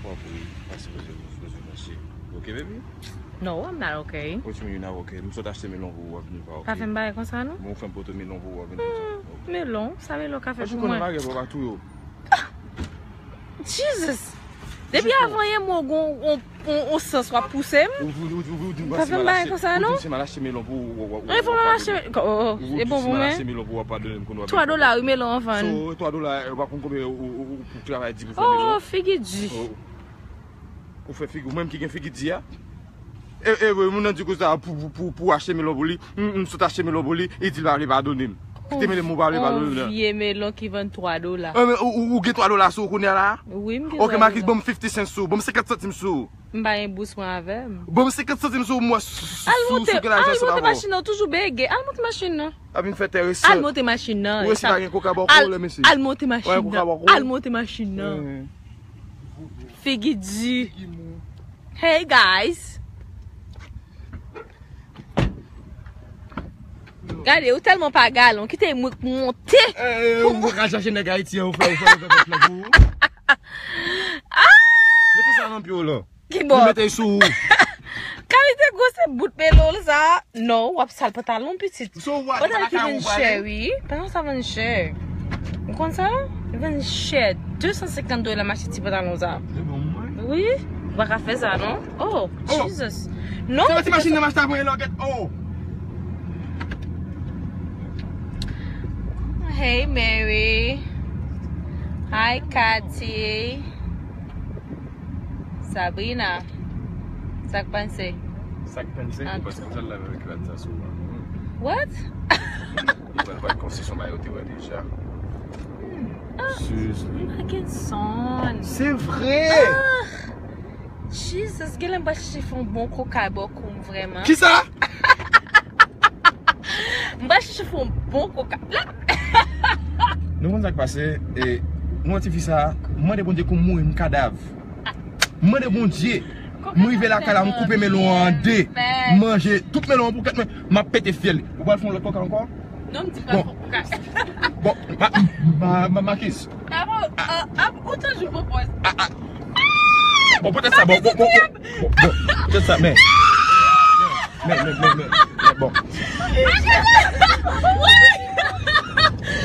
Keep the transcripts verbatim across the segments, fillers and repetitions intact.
Wi, pa sipoze, ou sipoze mache. Ok, baby? No, I'm not okay. What you mean you're not okay? M sot achte melon pou ou, w ap vin pa okay. Pa fè m bagay konsa, non. Bon, ou fè m pote melon pou ou, w ap vin konsa. Hmm, melon? Sa melon ka fè pou mwen? Ou konnen bagay pa tou yo. Jesus! Depi avan yè m, ou gon on, on, on sans w ap pouse m. Ou, ou, ou, ou di m pa fè m bagay konsa, non. Ou di m si m al achte melon pou ou, ou, ou, ou, ou ap padone m. Oh, oh, e bon pou mwen. Ou di m si m al achte melon pou ou, w ap padone m kounye a. Twa dola, wi, melon an vann. So, twa dola, ou pa konn konbyen ou, ou, ou, ou travay di pou fè melon. Oh, figi di. Oh. Ou fè figi, ou menm ki gen figi di a. E, e, e, moun nan di konsa pou, pou, pou, pou achte melon pou li. M, m sot achte melon pou li, li di l pa vle padone m. Kite mele m ou pa vle padone m nan. On vye melon ki vann twa dola. E, men, ou, ou, ou gen twa dola sou ou kounye a la? Wi, m gen twa dola. Ok, Makis, ban m fifty cents sou ou, ban m senkant santim sou ou. M pa gen bous mwen avè m. Ban m senkant santim sou ou, m wè sou, sou, sou ki lajan sa pa bon. Al monte machin nan, ou toujou bege. Al monte machin nan. Ap vin fè tè resant. Al monte machin nan. Ou resi pa gen koka bò kou lè mesye. Al monte machin nan. Al monte machin nan. Figi di. Hey guys. Gade, ou tèlman pa galon, kite m monte. Eh, eh, ou ka chache nèg Ayiti an, ou fè, ou fè, ou fè, ou fè, ou fè. Mete sa nan pye w la. Ki bò? Li mete sou ou. Kalite gwo se bout melon sa. Non, w ap sal pantalon pitit. So what? Pantalon ki vann chè, wi. Pantalon sa vann chè. Ou konn sa? Li vann chè. De san senkant dola m achte ti pantalon sa. Se bon, mwen. Wi. Ou pa ka fè sa, non? Oh, Jesus. Non. Se yon ti machin nan m achte apre lògèt. Oh. Hey, Mary. Hi, Cathy. Sabrina, sa k panse? Sa k panse? Ou panse m pral lave avèk rad sa sou ou? What? Li pral bat konsi son bagay ou te wè deja. Seriously. M pa gen sonn. Se vre! Ah! Jesus, genlè m pral chèche fè yon bon koka bò kou m vrèman. Kisa? M pral chèche fè yon bon koka. Nou konn sa k pase, e, mwen ti fi sa, m mande Bondye kou m mouri m kadav. M mande Bondye, m rive lakay la, m koupe melon an an de, m manje tout melon an pou kèt mwen, m ap pete fyèl li. Ou pral fè yon lòt koka ankò? Non, m di pa fè koka. Bon, ma, ma, ma, Makis. Ap, ap, ou toujou pran pòz. Ah, ah. Bon, poutèt sa, bon, bon, bon, bon, bon, poutèt sa, men. Men, men, men, men, men, bon.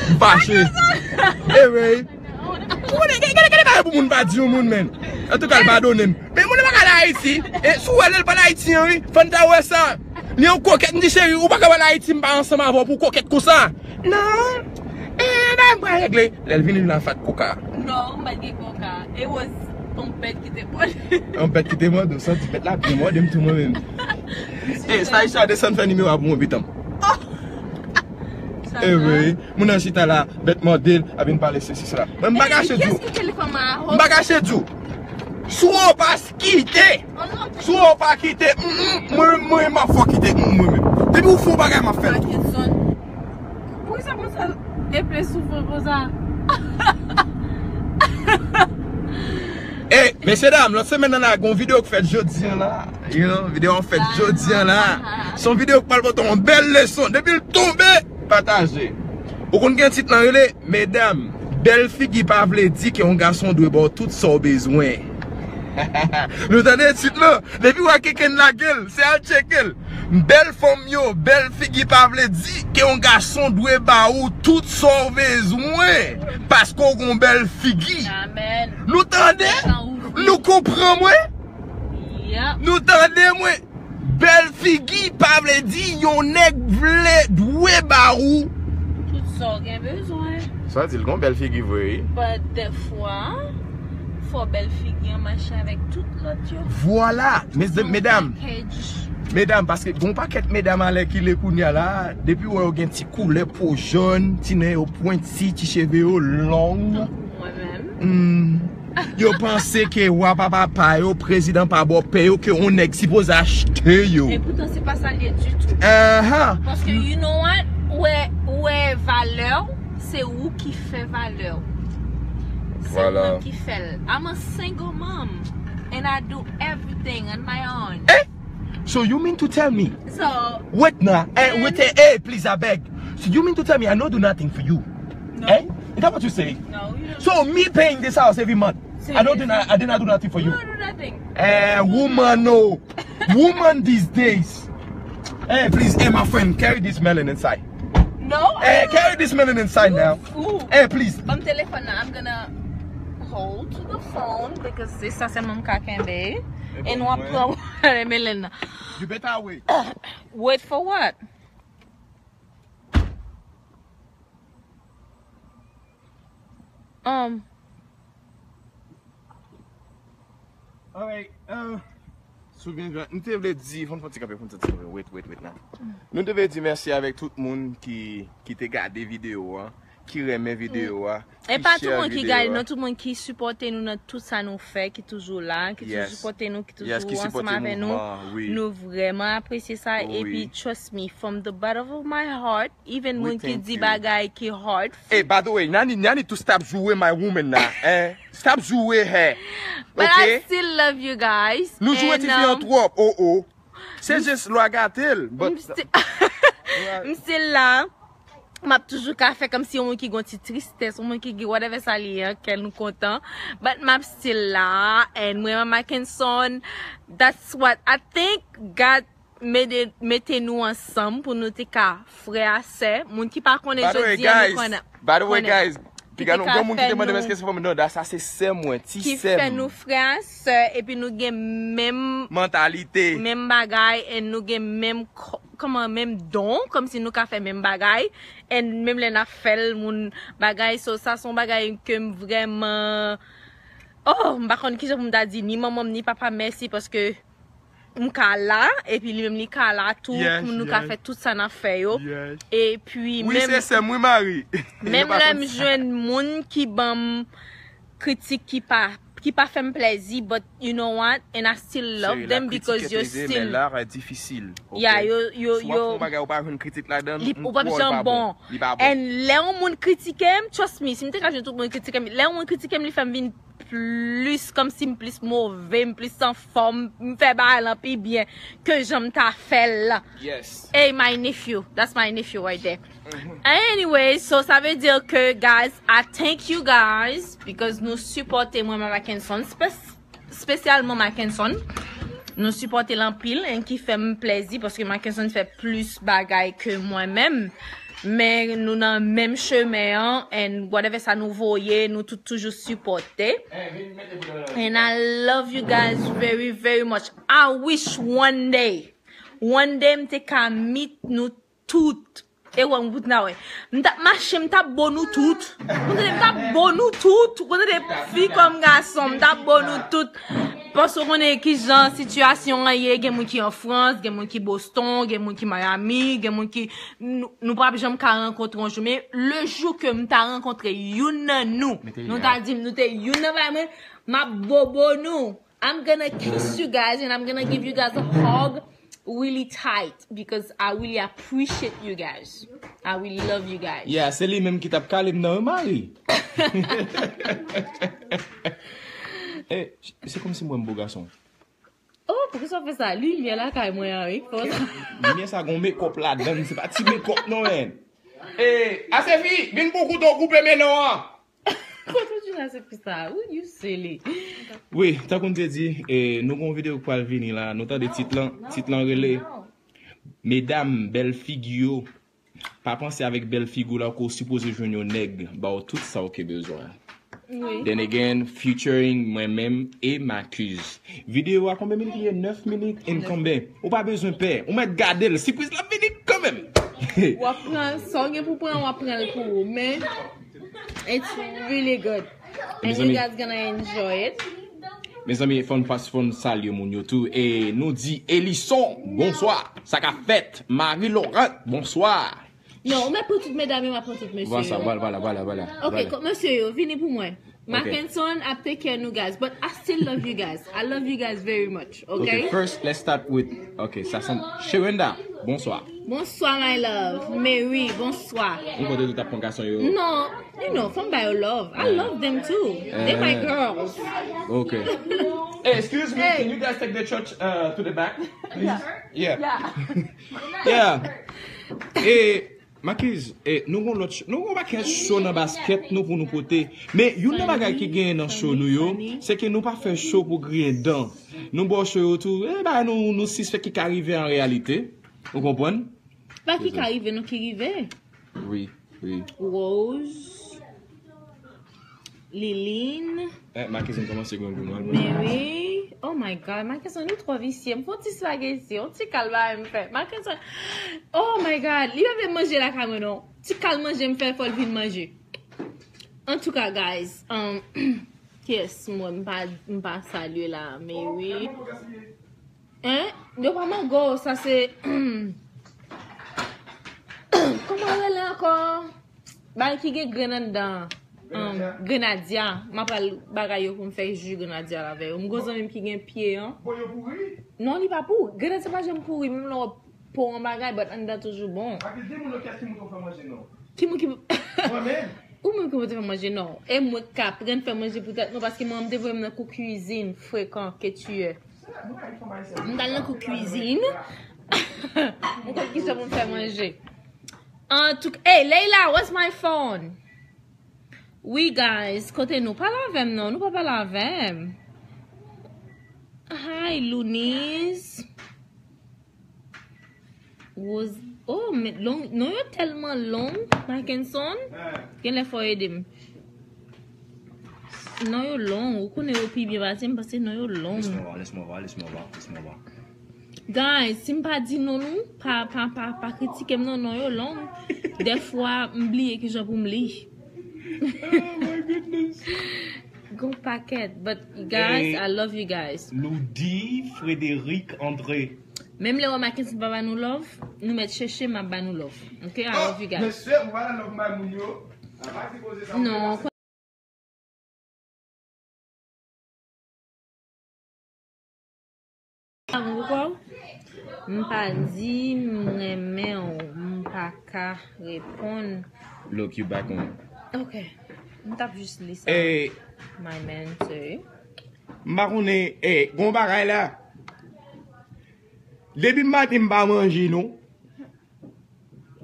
M fache. Anyway. Ou konnen, gade, gade, gade bagay pou moun pa di yon moun, men. Antouka, l padone m. Men moun nan pa ka al Ayiti. E, si w wè lè l pa al Ayiti an, wi, fò n ta wè sa. Li yon kokèt, m di, cheri, ou pa ka al Ayiti, m pa ansanm avè w pou kokèt konsa. Non. E, bagay m pral regle. Lè l vini, l nan fat koka. Non, m pa gen koka. E Rose, on bèt ki te mòde. On bèt ki te mòde, ou santi bèt la byen mòde m tou mwen menm. E, Staïsha, desann fè nimewo a pou mwen, pitan m. Oh! E wi, moun nan chita la, bèt mòde l, ap vin pale sesi sela. Mwen, m pa kache di w. M pa kache di w. Si w pa kite, si w pa kite, mm, mm, mwen, mwen, m ap fè w kite, mm, mwen menm. Depi w fè yon bagay, m ap fè l tou. Poukisa konsa, e ple souvan konsa? E, mesye dam, lòt semèn nan la, gon videyo k fèt jodi an la. You know, videyo an fèt jodi an la. Se yon videyo k pral pote yon bèl leson. Depi l tonbe, pataje. Ou konn gen tit lan rele, medam, bèl figi pa vle di ke yon gason dwe ba w tout sa w bezwen. Nou tande tit lan? Depi w wè kenkenn lage l, se al tcheke l. Bèl fanm yo, bèl figi pa vle di ke yon gason dwe ba ou tout sa w bezwen. Paske w gon bèl figi. Amèn. Nou tande? Nou konprann mwen? Yep. Nou tande mwen? Bèl figi pa vle di yon nèg vle dwe ba ou. Tout sa w gen bezwen. Sa di l gon bèl figi vre, wi. But dèfwa, fò bèl figi an mache avèk tout lòt yo. Vwala, medam. Medam, paske gon pakèt medam alèkile kounye a la, depi w wè yo gen ti koulè po jòn, ti nen yo pwenti, ti cheve yo long. Tankou mwen menm. Hmm. Yo panse ke wa pa papa yo, prezidan pa bòpè yo, ke yon nèg sipoze achte yo. E poutan se pa sa l ye ditou. Ahan. Paske you know what? Ou wè, ou wè valè w, se ou ki fè valè w. Se ou menm ki fè l. I'm a single mom and I do everything on my own. Eh? So you mean to tell me? So, wait now, eh, wait, eh, eh, please, I beg. So you mean to tell me I no do nothing for you? No. Eh? Is that what you say? No, you don't. So me paying this house every month, I don't do not, I did not do nothing for you. You don't do nothing. Eh, woman, no. Woman these days. Hey, please, hey, my friend, carry this melon inside. No. Hey, carry this melon inside now. Ooh. Hey, please. Ban m telefòn nan. I'm gonna hold to the phone because se sa sèlman m ka kenbe. E nou ap pran melon nan. You better wait. Wait for what? Um. Alright, uh, souvni, m te vle di, fòn fòn ti kanpe, fòn ti kanpe, wait, wait, wait, nan. Nou te vle di mèsi avèk tout moun ki, ki te gade videyo a, ki renmen videyo a, e ki pa tout share moun ki gade videyo a. Non, tout moun ki sipòte nou nan tout sa nou fè, ki toujou la, ki toujou sipòte nou, ki toujou ansanm avè nou. Nou vrèman apresye sa, epi trust me, from the bottom of my heart, even moun ki di bagay ki hurtful. Hey, by the way, Nani, Nani to stop joure my woman na, eh? Stop joure her. But I still love you guys. Nou joure ti fi an twòp, oh, oh. Se jis lwa gate l, but m still la. M ap toujou ka fè kòmsi yon moun ki gon ti tristès, yon moun ki gen whatever sa li ye, kè nou kontan. But m ap still la, and mwen, Mackenson, that's what I think God mete, mete nou ansanm pou nou te ka frè a sè, moun ki pa konnen jodi a nou konnen. By the way, guys, piga nou gen moun ki te mande m èske se fanmi, non, da sa se sè mwen, ti sè m. Ki fè nou frè a sè, epi nou gen menm mantalite, menm bagay, and nou gen menm, kòman, menm don, kòmsi nou ka fè menm bagay, and menm lè n ap fè l, moun bagay, so sa se yon bagay ke m vrèman, oh, m pa konn kijan pou m ta di ni manman m ni papa m mèsi, paske m ka la, epi li menm li ka la tou, pou nou ka fè tout sa n ap fè yo. Epi wi, menm, se sè m, wi, Mari. Menm lè m jwenn moun ki ban m kritik ki pa, ki pa fè m plèzi, but you know what? And I still love them because you're still. Seri la, kritike te zen, men lar difisil, yeah, ok? Yo, yo, si w ap fè yon bagay, ou pa jwenn kritik ladan l, m kwè l pa bon. Li pa bon. And lè yon moun kritike m, trust me, si m te ka jwenn tout moun kritike m, lè yon moun kritike m, li fè m vin plis, kòmsi m plis move, m plis anfòm, m fè bagay lan pi byen ke jan m ta fè l la. Yes. Hey, my nephew. That's my nephew right there. Anyway, so sa vle di ke, guys, I thank you guys because nou sipòte mwen, Mackenson, spes-, spesyalman Mackenson. Nou sipòte l anpil, and ki fè m plèzi paske Mackenson fè plis bagay ke mwen menm. Men nou nan menm chemen an, and whatever sa nou voye, nou tout toujou sipòte. And I love you guys very, very much. I wish one day, one day m te ka meet nou tout. E wè, m bout nan wè. M t ap mache, m t ap bo nou tout. Ou tande, m t ap bo nou tout. Ou tande, fi kòm gason, m t ap bo nou tout. Paske w konnen kijan sitiyasyon an ye, gen moun ki an Frans, gen moun ki Boston, gen moun ki Miami, gen moun ki, nou, nou p ap janm ka rankontre yon jou. Men le jou ke m ta rankontre youn nan nou, nou ta di m nou te youn nan bagay mwen, m ap bobo nou. I'm gonna kiss you guys and I'm gonna give you guys a hug really tight because I really appreciate you guys. I really love you guys. Yeah, se li menm ki t ap kale m nan, wi, Mari. Eh, se kòmsi mwen m bo gason. Oh, poukisa w fè sa? Limyè lakay mwen an, wi. Limyè sa gon makeup ladan l, se pa ti makeup non, men. Eh, Asefi, vin pou kouto koupe men non an. Kote w jwenn Asefi sa? Ou you silly. Wi, tankou m te di, eh, nou gon videyo k pral vini la, nou tande tit lan, tit lan rele Medam, bèl figi yo. Pa panse avèk bèl figi w la ke w sipoze jwenn yon nèg ba w tout sa w ke bezwen. Wi. Then again, featuring mwen menm e Makiz. Videyo a konbyen minit li ye? Nèf minit and konbyen? Ou pa bezwen pè. Ou mèt gade l. Sipriz la vini kanmenm. W ap pran sa w gen pou pran, w ap pran l pou ou. Men, it's really good. And you guys gonna enjoy it. Mezanmi, fò n pas, fò n salye moun yo tou. E nou di Elison, bonswa. Sa k ap fèt? Marie Laurent, bonswa. Non, ou mèt pran tout medam yo, m ap pran tout mesye yo. Vwala, vwala, vwala, vwala. Ok, mesye yo, vini pou mwen. Ok. Mackenson ap take care nou, guys, but I still love you guys. I love you guys very much, ok? Ok, first, let's start with, ok, sa se Sherenda. Bonswa. Bonswa, my love. Mary, bonswa. M kote tout ap pran gason yo. Non, you know, fò m ba yo love. I love them too. They my girls. Ok. Hey, excuse me, can you guys take the church, uh, to the back, please? Yeah. Yeah. Yeah. E Makiz, eh, nou gon lòt ch-, nou gon pakèt cho nan baskèt nou pou nou pote. Men youn nan bagay ki genyen nan cho nou yo, se ke nou pa fè cho pou griyen dan. Nou ba w cho yo tou, eh, ba nou, nou sispèk ki ka rive an reyalite. Ou konprann? Pa ki ka rive, non, ki rive. Wi, wi. Rose. Liline. Eh, Mackenson kòmanse grangou, al manje. Mary. Oh my God, Mackenson, li twò visye. M fè yon ti spaghetti, yon ti kal bagay m fè. Mackenson, oh my God, li pa vle manje lakay mwen, non. Ti kal manje m fè, fò l vin manje. Antouka, guys, um, kiyès mwen, m pa, m pa salye la, Mary. Hein? Yo pa mango, sa se, kòman yo rele ankò? Bagay ki gen grenn anndan an. Um, grenadya. M ap al bagay yo pou m fè ji grenadya la avè yo. M gon zanmi m ki gen pye an. Bon, yo pouri? Non, li pa pouri. Grenadya pa janm pouri, menm lè w po an bagay, but anndan toujou bon. Ak de moun nan, kiyès ki montre w fè manje, non? Ki moun ki Mwen menm? Ou menm ki montre w fè manje, non. E mwen k aprann fè manje pou tèt mwen, paske manman m te voye m nan kou kwizin frekan ke tu es. M t al nan kou kwizin. M konn kijan pou m fè manje. Antouka, hey, Leila, where's my phone? Wi, guys, kote nou? Pale avè m, non, nou pa pale avè m. Hi, Louniz. Rose, oh, men long, non yo tèlman long, Mackenson. Genlè fò w ede m. Non yo long, ou konnen yo pi byen pase m, paske non yo long. Laisse-moi voir, laisse-moi voir, laisse-moi voir, laisse-moi voir. Guys, si m pa di non nou, pa, pa, pa, pa kritike m non, non yo long. Dèfwa, m bliye kijan pou m li. Oh my goodness. Gon pakèt, but guys, I love you guys. Loudy Frédéric André. Menm lè w wè Mackenson pa ba nou love, nou mèt chèche m ap ba nou love. Ok, I love you guys. Mesye, ou pa nan love bay moun yo. A pa di koze sa. Non. M pa di m renmen w, m pa ka reponn. Look, you back on. Ok. M t ap jis li sa. Eh, my man, sir. M pa konnen, eh, gon bagay la. Depi maten m pa manje non.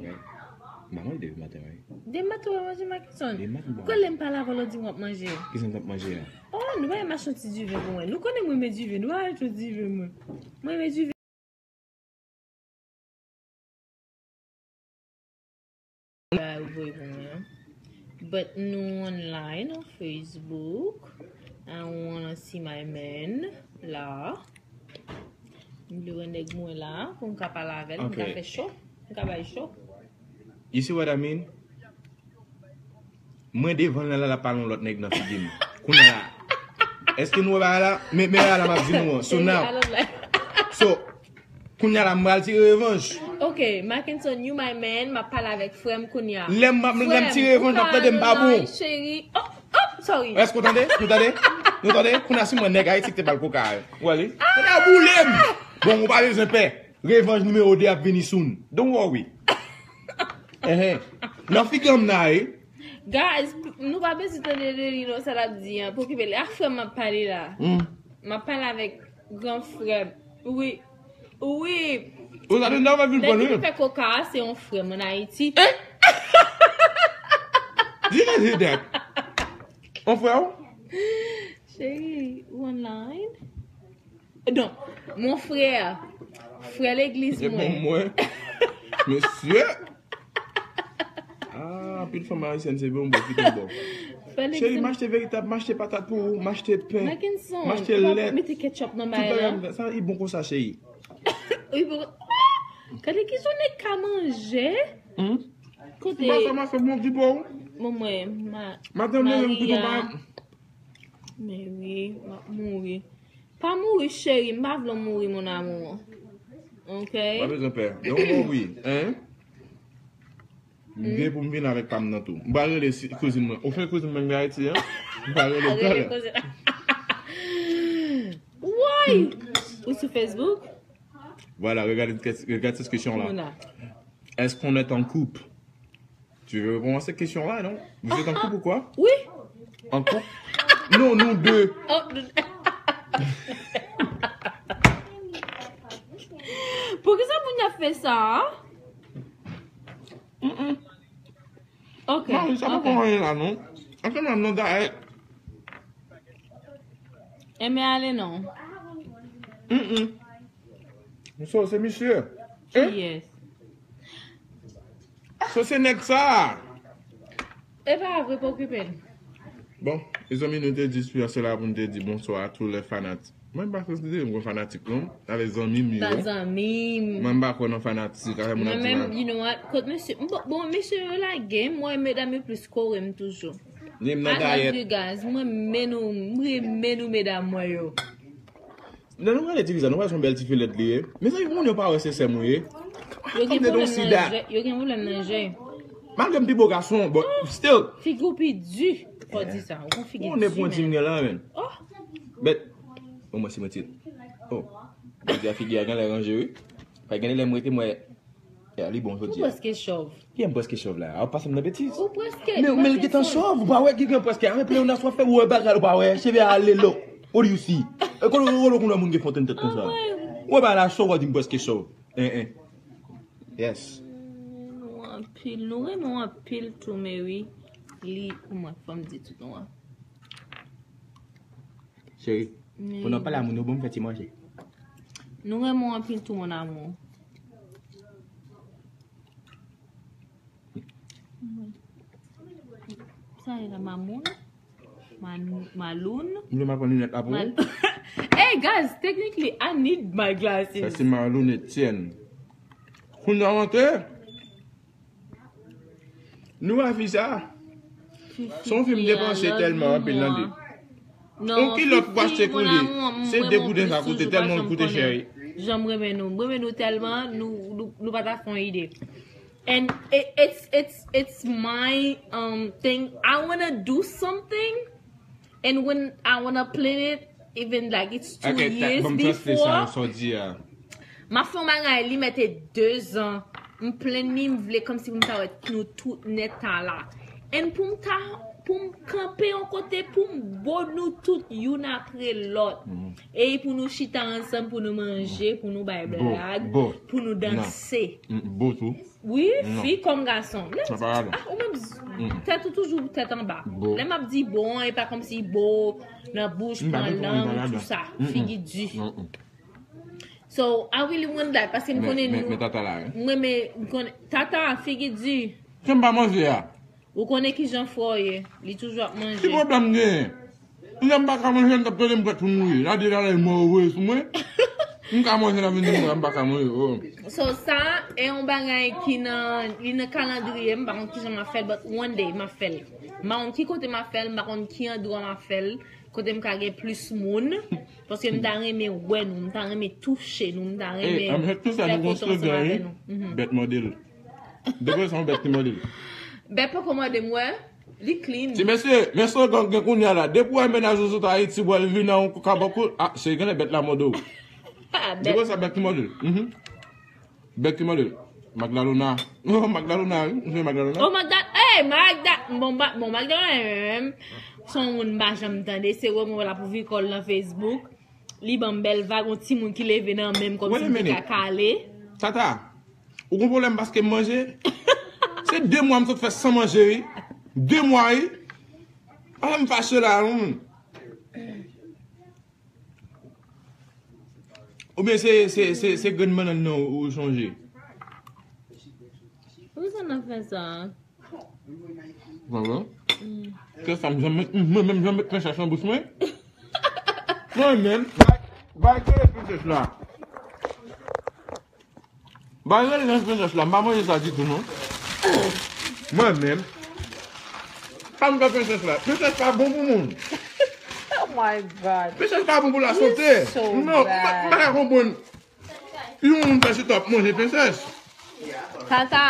M pa manje depi maten, wi. Depi maten w pa manje, Mackenson? Depi maten m pa manje. Kòlè m pale avè w, w di m w ap manje. Kisa m t ap manje a? Oh, nou pa mèt achte yon ti diven pou mwen. Nou konnen mwen renmen diven. Nou pa mèt achte yon diven mwen. Mwen renmen diven. Voye pou mwen. But nou online on Facebook. I wanna see my man la. M vle wè nèg mwen la pou m ka pale avè l, m ka fè cho. M ka bay cho. You see what I mean? Mwen devan l la, l ap pale yon lòt nèg nan figi m. Kounye a la. Èske nou wè bagay la? Men, men bagay la m ap di nou an. So now. So, kounye a la, m pral tire revanj. Ok, Mackenson, you my man, m ap pale avèk frè m kounye a. Lè m, lè m tire revanj, m ap tande m pa bon. Cheri. Oh, oh, sorry. Èske w tande? Nou tande? Nou tande? Kounye a si mwen nèg Ayiti ki te ba l koka a. Ou wè li? Kounye a boule m. Bon, ou pa bezwen pè. Revanj nimewo de ap vini soon. Don't worry. Ehe. Nan figi an m nan, e. Guys, nou pa bezwen tande de li non, sa l ap di an. Pokipe li. A frè m m ap pale la. M ap pale avèk gran frè m. Wi. Wi. Ou sa nou nan vin pran nou. Nèg ki fè koka a, se yon frè m ann Ayiti. Eh? Did you hear that? Yon frè w? Cheri, ou online? Non, mon frè. Frè legliz mwen. Mwen. Mesye. Ah, anpil fanm ayisyèn se bon bò ki bon bò. Cheri, m achte veritab, m achte patat pou ou, m achte pen, m achte lèt. Mete ketchup nan bagay la. Tout bagay, sa li bon konsa, cheri. Wi, bon. Gade ki jan nèg ka manje. Kote? Maten, maten, m leve, m koupe pa. Men wi, m ap mouri. Pa mouri, cheri, m pa vle w mouri, mon amour. Ok? Pa bezwen pè. Don't worry, hein? M gen pou m vin avèk pa m nan tou. M pral rele kouzin mwen. Ou fè kouzin mwen vin Ayiti, hein? M pral rele l talè. Woy! Ou sou Facebook? Voilà, regarde, regarde cette question-là. Est-ce qu'on est en couple? Tu veux répondre à cette question-là, non? Vous êtes en couple ou quoi? Oui. En couple? Non, nous deux. Poukisa moun y ap fè sa? Mm-mm. Ok. Mari, sa pa Ok. Konn anyen la, non. Antre nan non, Gaël. Enmen ale non. Mm-mm. So, se misye. Hein? Yes. So, se nèg sa. E pa vre, pa okipe l. Bon, mezanmi, nou te di sou se la pou nou te di bonswa a tou lè fanatik. Mwen, m pa konsidere m kon fanatik, non. Avèk zanmi m yo. Sa zanmi m. Mwen, m pa kwè nan fanatik. Avè moun ap Mwen di menm, mal. You know what? Kot mesye, bon, bon, mesye yo lage m, mwen medam yo plis kore m toujou. Ni m I nan love gayèt. You guys. Mwen renmen nou, mwen renmen nou medam mwen yo. Lè nou gade ti fi sa, nou wè se yon bèl ti fi lèd li ye. Mezanmi, moun yo pa wè se sè m ou ye. Yo gen They don't pwoblèm see nan that. Je, yo gen pwoblèm nan Je. Malgre m pi bo gason, but still. Figi w pi di. Fò di sa. Ou kon figi Ou ne pran ti di, m man. Gen la, men. Oh, Bèt. Bon, mwen si mwen ti. Oh. Jodi a figi a gen lè ranje, wi. Pa gen lè m rete, mwen. Ya, li bon ou jodi a. Prèske chòv. Ki m prèske chòv la? A, w pase m nan betiz. Ou prèske. Men, men l gentan chòv, ou pa wè ki gen prèske. Apre play ou nan swa fè, ou wè bagay, ou pa wè. Cheve a ale lo. What do you see? E kote ou konnen moun gen fonten tèt konsa? Ou wè bagay la chòv, ou di m prèske chòv. En, en. Yes. Nou anpil, nou renmen w anpil tou, men wi. Li, pou mwen, fò m di tout nou an. Cheri, pou nan pale a moun yo, bon, m fè ti manje. Nou renmen w anpil tou, mon amour. Sa e la, Mamoun? Man, Maloun? M vle m ap pran linèt la pou ou. Man, hey guys, technically I need my Sa glasses. se Maloun Etienne. Kounye a w antre. Nou wè fi sa. Se yon fim depanse tèlman anpil nan de. Non, Yon kilòt pou achte pou li. Se de gouden sa koute, tèlman l koute chè. Jan m renmen nou. M renmen nou tèlman, nou, nou, nou pa ta fè yon ide. And it, it's, it's, it's my um thing. I wanna do something, and when I wanna plan it, even like it's two Ok, ta- years ban m translate sa, before, sa w di a. M ap fè yon bagay, li mete de zan. M plan li, m vle kòmsi pou m ta wè nou tout nèt ta la. And pou m ta, pou m kanpe yon kote, pou m bo nou tout youn apre lòt. E pou nou chita ansanm, pou nou manje, pou nou bay Bo, blag, bo. Pou nou danse. Mm, bo tou. Wi, Non. Fi kòm gason. Lè m Sa pa radon. Ah, ou menm, tèt ou toujou tèt anba. Bo. Lè m ap di bo an, e pa kòmsi bo nan bouch, M pa pran gen lang, pwoblem tout ladan. sa. Mm-mm. Figi di. Mm-mm. So, I really want that, paske m Men- konnen men- nou. Men tata la, wi. Mwen, men, m konnen. Tata, figi di. Ke m pa manje a? Ou konnen ki jan fò w ye. Li toujou ap Ki manje. Pwoblèm gen? Lè m pa ka manje, m t ap tande m prèt pou mouri. La de la, la mò voye sou mwen. M ka manje, la vin di m pa ka manje. Oh. So, sa, e yon bagay ki nan, li nan kalandriye, m pa konn ki jan m ap fè l, but one day, m ap fè l. M pa konn ki kote m ap fè l, m pa konn ki andwa m ap fè l, kote m ka gen plis moun. Paske m ta renmen wè nou, m ta renmen touche nou, m ta Hey, renmen tou sa fè nou gon foto ansanm slogan, avè wi. Nou. Mhm. Bèt mòde l. Depi sa yon bèt ki mòde l. Bèt poko mòde m, wè, li clean. Ti mesye, men slogan gen kounye a la. Depi w wè mennaj ou sot Ayiti, w al vin nan yon kabankou, ah, se gen lè bèt la mòde w. Ah, Depi sa bèt ki mòde l. Mhm. Bèt ki mòde l. Magdalona. Oh, Magdalona, wi. Ou se Magdalona? Oh, Magda, hey, Magda, bon, ba- bon, Magdalona menm, se yon moun m pa janm tande, se wè mwen la pou vi kòl nan Facebook. Li ban m bèl vag, yon timoun ki leve nan men m kòm Wait a si m te minute. ka kale. Tata, ou gon pwoblèm paske m manje? Se de mwa m sot fè san manje, wi. De mwa, wi. Ala m fache la, non. Oubyen se, se, se, se grenn bannann nan ou, ou chonje? Poukisa n ap fè sa? Vwala. Kè sa m janm met, mwen menm janm met pen chèch nan bouch mwen. Mwen menm, bay, bay kè pen chèch la. Bay rele nan pen chèch la, m pa manje sa ditou non. Mwen menm. Pa m fè pen chèch la. Pen chèch pa bon pou moun. Oh my God. Pen chèch pa bon pou la sante. So Non, m pa, m pa ka konprann. Yon moun fè chita ap manje pen chèch. Tata,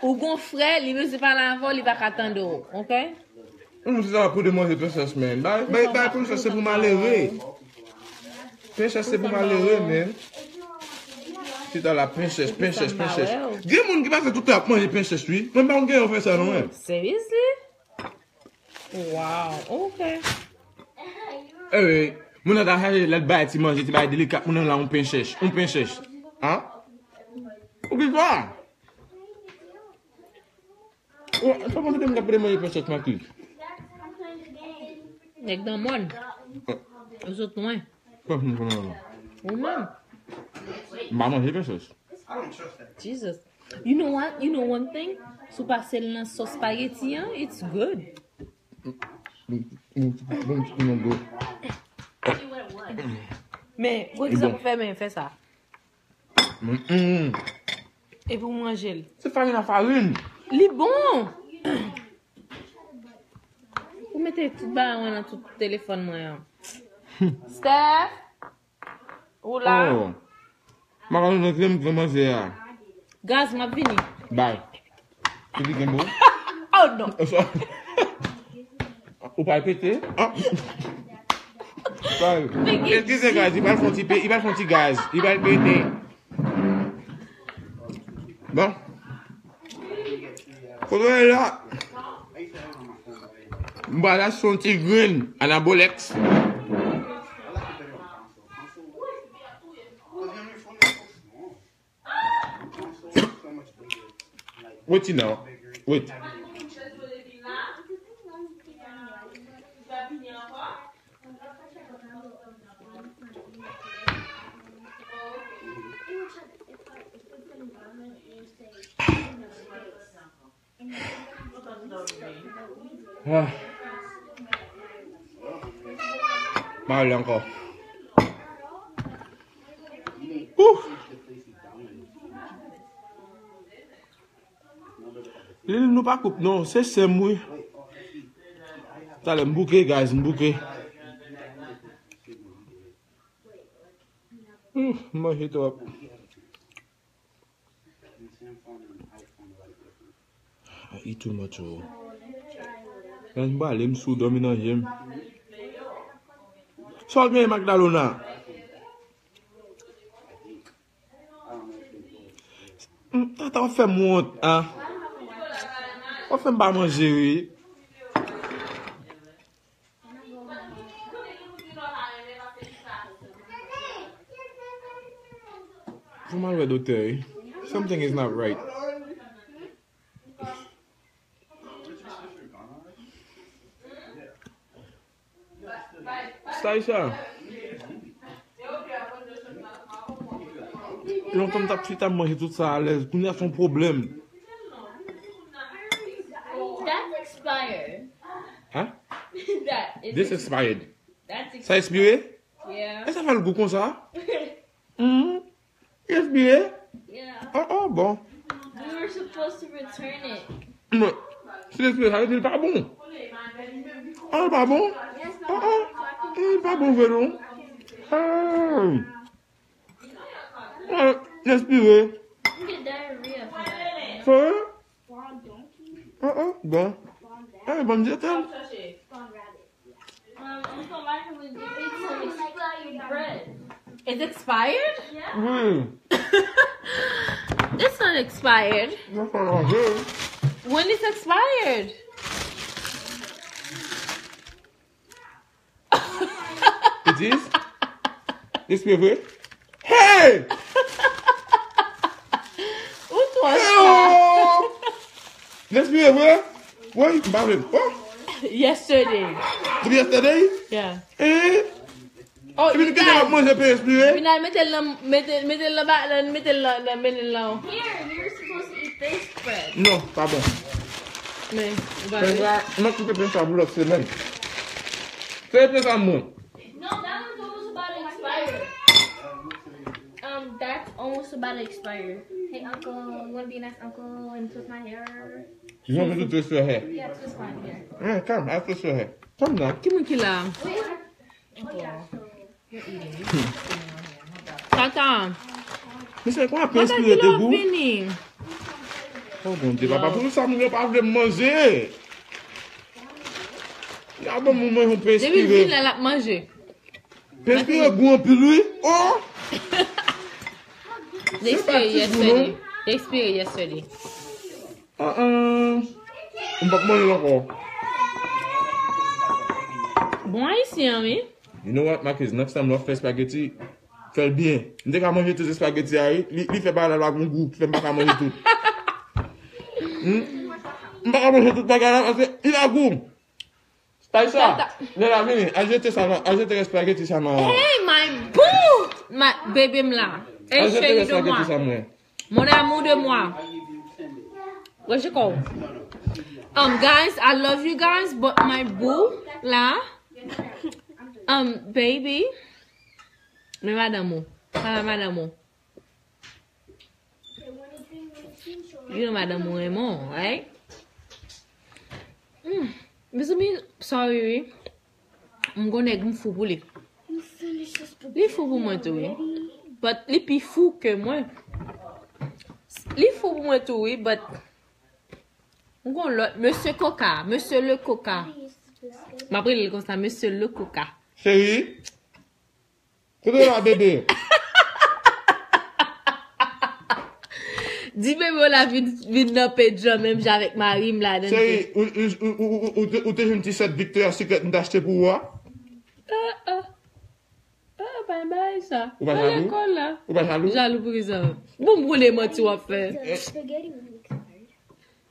ou gon frè, li bezwen pale avè w, li pa ka tande w, ok? Yon moun chita ap koute manje pen chèch, men. Bay, bay, bay pen chèch se pou malere. Pen chèch se pou malere, men. Chita la, pen chèch, pen chèch, pen chèch. Gen moun ki pase tout tan ap manje pen chèch, wi. Mwen pa konn gen yon fè sa, non, men. Seriously? Wow, ok. Eh wi, moun nan ta chache lè l bay ti manje, ti bay delika, moun nan la yon pen chèch, yon pen chèch. Hein? Ou ki kwa? Oh, sa pa mande m k ap manje pè sòs Marcus. Nèg nan mòn. Ou sot lwen. Pèsonn konnen la. Ou menm. M pa manje pè sòs. Jesus. You know what? You know one thing? Si w pase l nan sòs spaghetti an, it's good. Men, gwo egzanp ou fè, men fè sa. Mm-mm. Epi w manje l. Se farin a farin. Li bon. Ou mete tout bagay mwen nan tout telefòn mwen an. Steph, ou la? Oh. Makaroni nan krèm, krèm manje a. Gaz, m ap vini. Bay. Se li gen bon? Oh non. Ou pa pete? Ah. Bay. Eskize gaz, li pral fè yon ti pe, li pral fè yon ti gaz, li pral pete. Bon. Kote w ye la? M pral achte yon ti grenn anabolex. Wait, you know. Wait. Ah. Pa ale ankò. Ouh. Lil, nou pa koup non, se sè m wi. Talè m bouke, guys, m bouke. Hmm, m manje twòp. I too much, oh. Guys, m prale, m sou, dòmi nan je m. Sa w genyen, Magdalona? Hmm, tata, w ap fè m wont, a. W ap fè m pa manje, wi. Fò m al wè doktè, wi. Something is not right. Sa e sa? Lontan m t ap chita, m manje tout sa alèz. Kounye a se yon pwoblèm. That's expired. Huh? That is This expired. That's Sa expire? Yeah. E sa fè l gou konsa? Mhm. Li espire? Yeah. Oh, oh, bon. We were supposed to return it. Bon, si li espire, sa vle di li pa bon. Ah, li pa bon? Yes, oh, oh. Eh, li pa bon vre non. Ah. Ah, li espire. You get diarrhea from that. Serye? Oh, oh, bon. Eh, bon, je t'aime. Um, Uncle Michael was giving some expired bread. It's expired? Wi. It's not expired. Mwen pa manje. When it's expired? It is? It's vre? Hey! Ou twò sa. Lespri e vre? Wi, m pa vle. Oh! Yesterday. Depi yesterday? Yeah. Eh? Oh, epi nou kite l ap manje pen espire? Vin al mete l nan, mete, mete l nan ba, nan, mete l nan, nan, mete l nan. Here, we were supposed to eat this bread. Non, pa bon. Men, ou pa vle? Pen sa, m ap kite pen sa pou lòt semèn. Se pen sa mwen. No, that one's almost about to expire. Um, that's almost about to expire. Hey, uncle, you wanna be a nice uncle and twist my hair? You want me to twist your hair? Yeah, twist my hair. Yeah, come, I'll twist your hair. Come now. Ki moun ki la? Tata. Misye, kòman ap respire te gou? Oh, Bondye, papa, pou sa moun yo pa vle m manje. Ya bon, moun mwen yon pe espire. Depi l vin la, l ap manje. Pe espire gou anpil, wi. Oh! L espire yesterday. L espire yesterday. Ah, ah. M p ap manje l ankò. Bon ayisyen, wi. You know what, Marcus? Next time lè w ap fè spaghetti, fè l byen. M te ka manje tout spaghetti a, wi. Li, li fè bagay la, l pa gon gou, fè m pa ka manje tout. Hmm? M pa ka manje tout bagay la paske li pa gou. Taysha, Tata. Nena vini, al jete sa nan, al jete rès espageti sa nan. Hey, my boo! My baby m la. Hey, chérie de moi. Mon amour de moi. Where's your call? Um, guys, I love you guys, but my boo la. Um, baby. Men madanm ou. Pale a madanm ou. You know madanm ou renmen w, right? Hmm. Mezanmi, sorry, wi. M gon nèg m fou pou li. Li fou pou mwen tou, wi. But li pi fou ke mwen. Li fou pou mwen tou, wi, but m gon lòt. Mesye Coca, Mesye Le Coca. M ap rele l konsa, Mesye Le Coca. Cheri, kote w la, bebe? Di bebe w la vin, vin nan page lan menm jan avèk mari m ladan l tou. Cheri, ou, ou, ou, ou, ou, ou te, ou te jwenn ti sèt Victoria's Secret m te achte pou ou a? Ah, ah. Ah, pa bay sa. Ou pa jalou? Lekòl la. Ou pa jalou? Jalou pou kisa? Bon, m konnen manti w ap fè.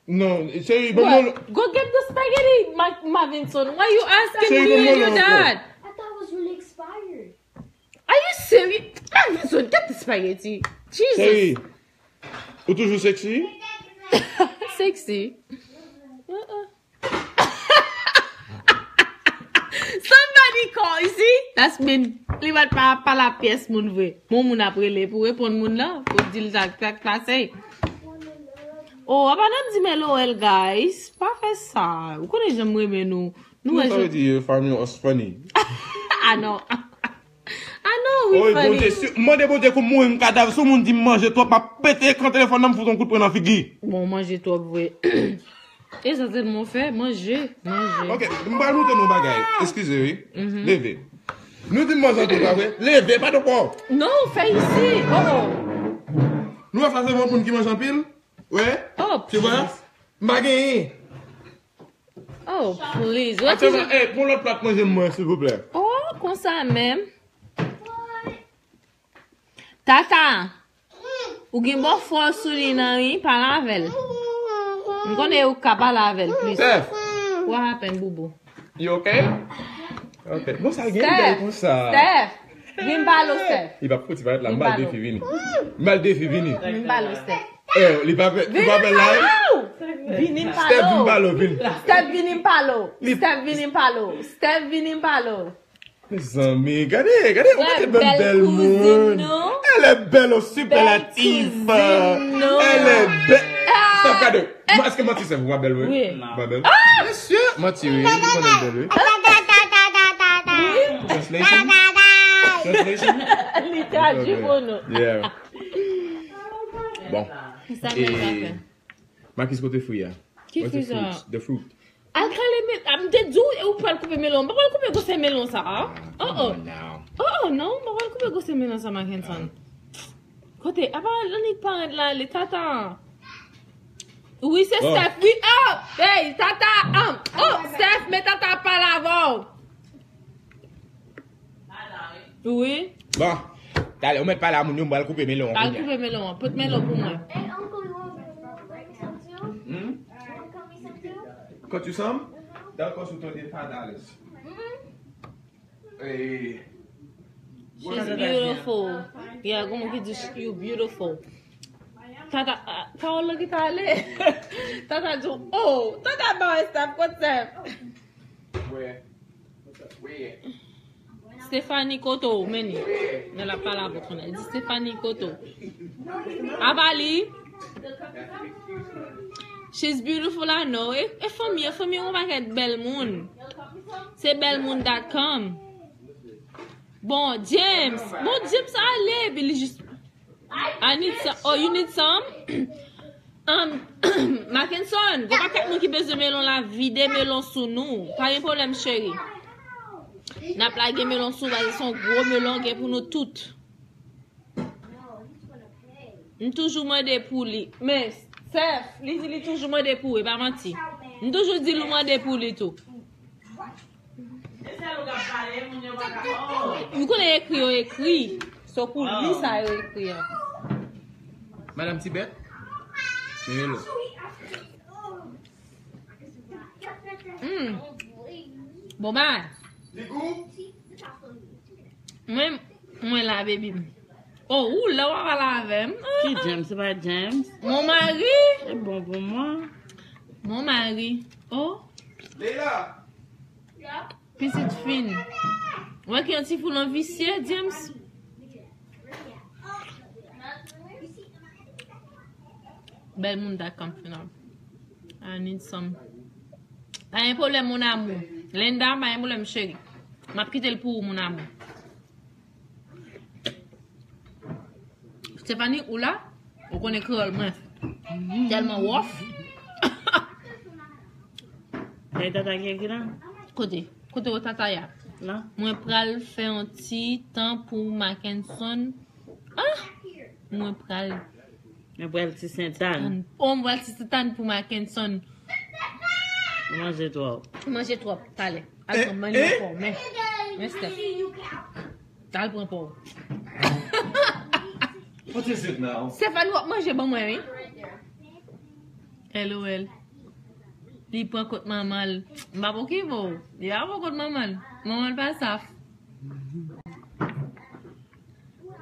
Non, cheri, bon, bon. Go get the spaghetti, Ma-, Mavinson. Why you asking me and your dad? I thought it was really expired. Are you serious? Mavinson, get the spaghetti. Jesus. Cheri, ou toujou sexy? Sexy? Uh-uh. Somebody call, you see? That's mean, li pa t pa, pa la pyès moun vre. Bon moun ap rele pou reponn moun nan, pou di l sa k pase. Oh, apa n ap di men Lowell, guys. Pa fè sa. Ou konnen jan m renmen nou. Nou wè sa vle di, eh, Fami, us funny. Ah non. Ah non, wi, Fami. Bondye, si, mande Bondye kou m mouri m kadav, si yon moun di m manje twòp, m ap pete ekran telefòn nan, m fout yon kout pwen nan figi. Bon, manje twòp vre. E sa sèlman w fè, manje, manje. Ok, m pral montre nou yon bagay. Eskize, wi. Leve. Nou di m manje anpil, pa vre? Leve, pa twò. Non, fè isi. Oh, oh. Nou wè sa se yon moun ki manje anpil? Wè? Oh, tu vois? M pa genyen. Oh, please. What is it? Aktyèlman, eh, pran lòt plat manje mwen, silvouplè. Oh, konsa menm. Tata, ou gen bòfò sou li nan wi, pale avè l. M konnen ou ka pale avè l plis. Steph. What happened, boubou? You okay? Ok. Bon, sa gen bèl konsa. Steph, vin pale w, Steph. Li p ap fouti parèt la, m ba l defi vini. M ba l defi vini. Vin pale w, Steph. Eh, li pa fè, li pa fè live. Vini m pale w. Steph, vin pale w, vin. Steph, vini m pale w. Steph, vini m pale w. Steph, vini m pale w. Mezanmi, gade, gade, ou gade bèl, bèl moun. Elle est belle aussi, belle active. Elle est belle. Steph, gade. Mwen, èske manti, Steph, ou pa bèl, wi? Wi. Ou pa bèl? Mesye, manti, wi. Ou konnen bèl, wi. Translation? Translation? Li tradui pou nou. Yeah. Bon. Sa men sa fè. Makis, kote fwi a? Ki fwi sa? The fruit. Al kale men, a, m te di w, e ou pral koupe melon. M pa pral koupe gwosè melon sa a. Oh, oh. Oh, oh, non, m pa pral koupe gwosè melon sa, Mackenson. Kote, apa Lanik parent la, le tata. Wi, se Steph, wi. Oh, hey, tata, um, oh, Steph, men tata pale avè w. Wi. Bon, talè, ou mèt pale a moun yo, m pral koupe melon an. Pral koupe melon an. Pot melon pou mwen. Hmm? Cut you some? That cost you twenty-five dollars. Eh, she's beautiful. Yeah, gon moun ki di, "You beautiful." Tata, ah, Carol la ki pale. Tata di, "Oh, tata ba wè Steph, kot Steph?" Where? Where? Stephanie kote w, men li. Nan la pale avè w kounye a. Li di, "Stephanie kote w?" Apa li? She's beautiful, I know. E, e fanmi, e fanmi yon pakèt bèl moun. Se bèl moun dot com. Bon, James. Bon, James ale, epi li jis I need some. Oh, you need some? Um, Mackenson, gon pakèt moun ki bezwen melon la, vide melon sou nou. Pa gen pwoblèm, cheri. N ap lage melon sou, paske se yon gwo melon gen pou nou tout. M toujou mande pou li. Men, Steph, li di li toujou mande pou ou, e pa manti. M toujou di l ou mande pou li tou. M konnen ekri yo ekri. Se pou li sa yo ekri an. Madam Tibet? Men melon. Hmm. Bon, ba. Mwen, mwen la, baby m. Oh, ou la, w ap pale avè m. Ki James? Se pa James? Mon mari. E bon pou mwen. Mon mari. Oh. Leila. Pitit fin. Ou wè ki yon ti foulon visye, James? Bèl moun ta kanpe nan. I need some. Pa gen pwoblèm, mon amour. Linda, pa gen pwoblèm, cheri. M ap kite l pou ou, mon amour. Stephanie, ou la? Ou konnen kreyòl mwen tèlman wòf. E tata ki, ki la? Kote? Kote w tata ya? La. Mwen pral fè yon ti tan pou Mackenson. Ah! Mwen pral Mwen pral ti sentàn. Oh, mwen pral ti sentàn pou Mackenson. Ou manje twòp. Ou manje twòp, talè. Al pran manje ankò, men. Men, Steph. Al pran pa w. What is it now? Stephanie, w ap manje ban mwen, wi. L O L. Li pran kot manman l. M pa pokipe w. Li pa pran kot manman l. Manman l pa saf.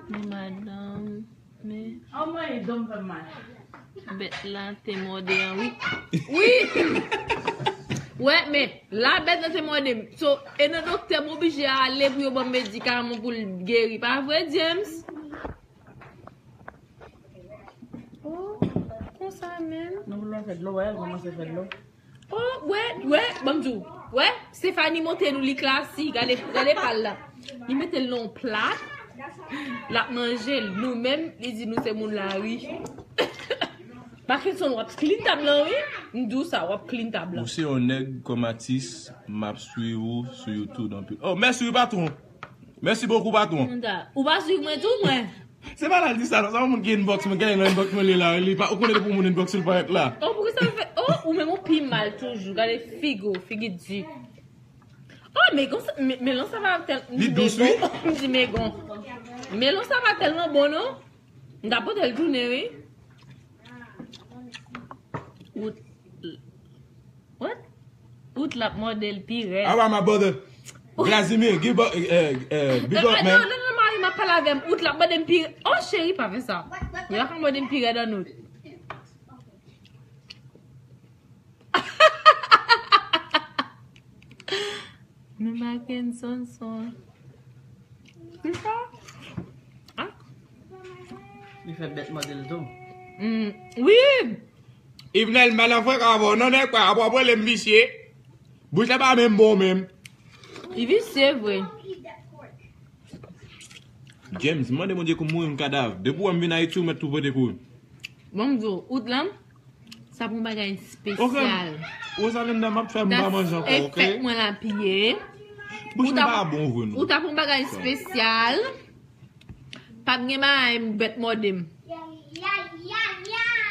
Men madanm, men. Anmwey, do m fè m mal. Bèt la te mòde an, wi. Wi! Wè, men, la bèt la te mòde m. So, e nan doktè m oblije ale pou yo ban m medikaman pou l geri. Pa vre, James? Oh, konsa menm. Nou vle fè dlo, wè, l kòmanse fè dlo. Oh, wè, wè, ban m di w. Wè, Stephanie montre nou li klasik. Gade, gade pa l la. Li mete l nan yon plat. L ap manje l. Nou menm, li di nou se moun lari. Mackenson, w ap clean tab lan, wi. M di w sa, w ap clean tab lan. Ou se yon nèg kòm atis, m ap swiv ou sou YouTube anpil. Oh, mèsi wi, patwon. Mèsi bokou, patwon. Ou pa swiv mwen tou, mwen. Se pa la l di sa, non. Sa yon moun ki inbox mwen, gen yon inbox mwen li la, li pa, ou konnen depi yon moun inbox li parèt la. Oh, poukisa l fè? Oh, ou menm ou pi mal toujou. Gade figi w, figi di. Oh, men konsa, men, men lan sa va tèl, li dous, wi. M di, men gon. Men lan sa va tèlman bon, non? M ta pote l tounen, wi. Ou What? Out l ap mòde l pi rèd. How are my brother? Vladimir, give up, eh, eh, big up, man. Non, non, non, mari m ap pale avè m. Out l ap mòde m pi rèd. Oh, cheri, pa fè sa. Yo ka mòde m pi rèd an out. Men Mackenson son. Kisa? Ah. Li fè bèt mòde l tou. Mm, wi! Yvenel, madan frekan avè w, non, nèg pa, ap wè pwoblèm visye. Bouch la pa menm bon menm. Li visye vre. James, mande Bondye kou m mouri m kadav. Depi w wè m vin Ayiti, ou mèt tou pote kouri. Bon, m di w, out lan, sa pou yon bagay espesyal. Ok. Rosalinda, m ap fè m pa manje ankò, ok? Fèt mwen la piye. Bouch mwen pa bon vre, non. Ou ta pou yon bagay espesyal. P ap gen bagay bèt mòde m.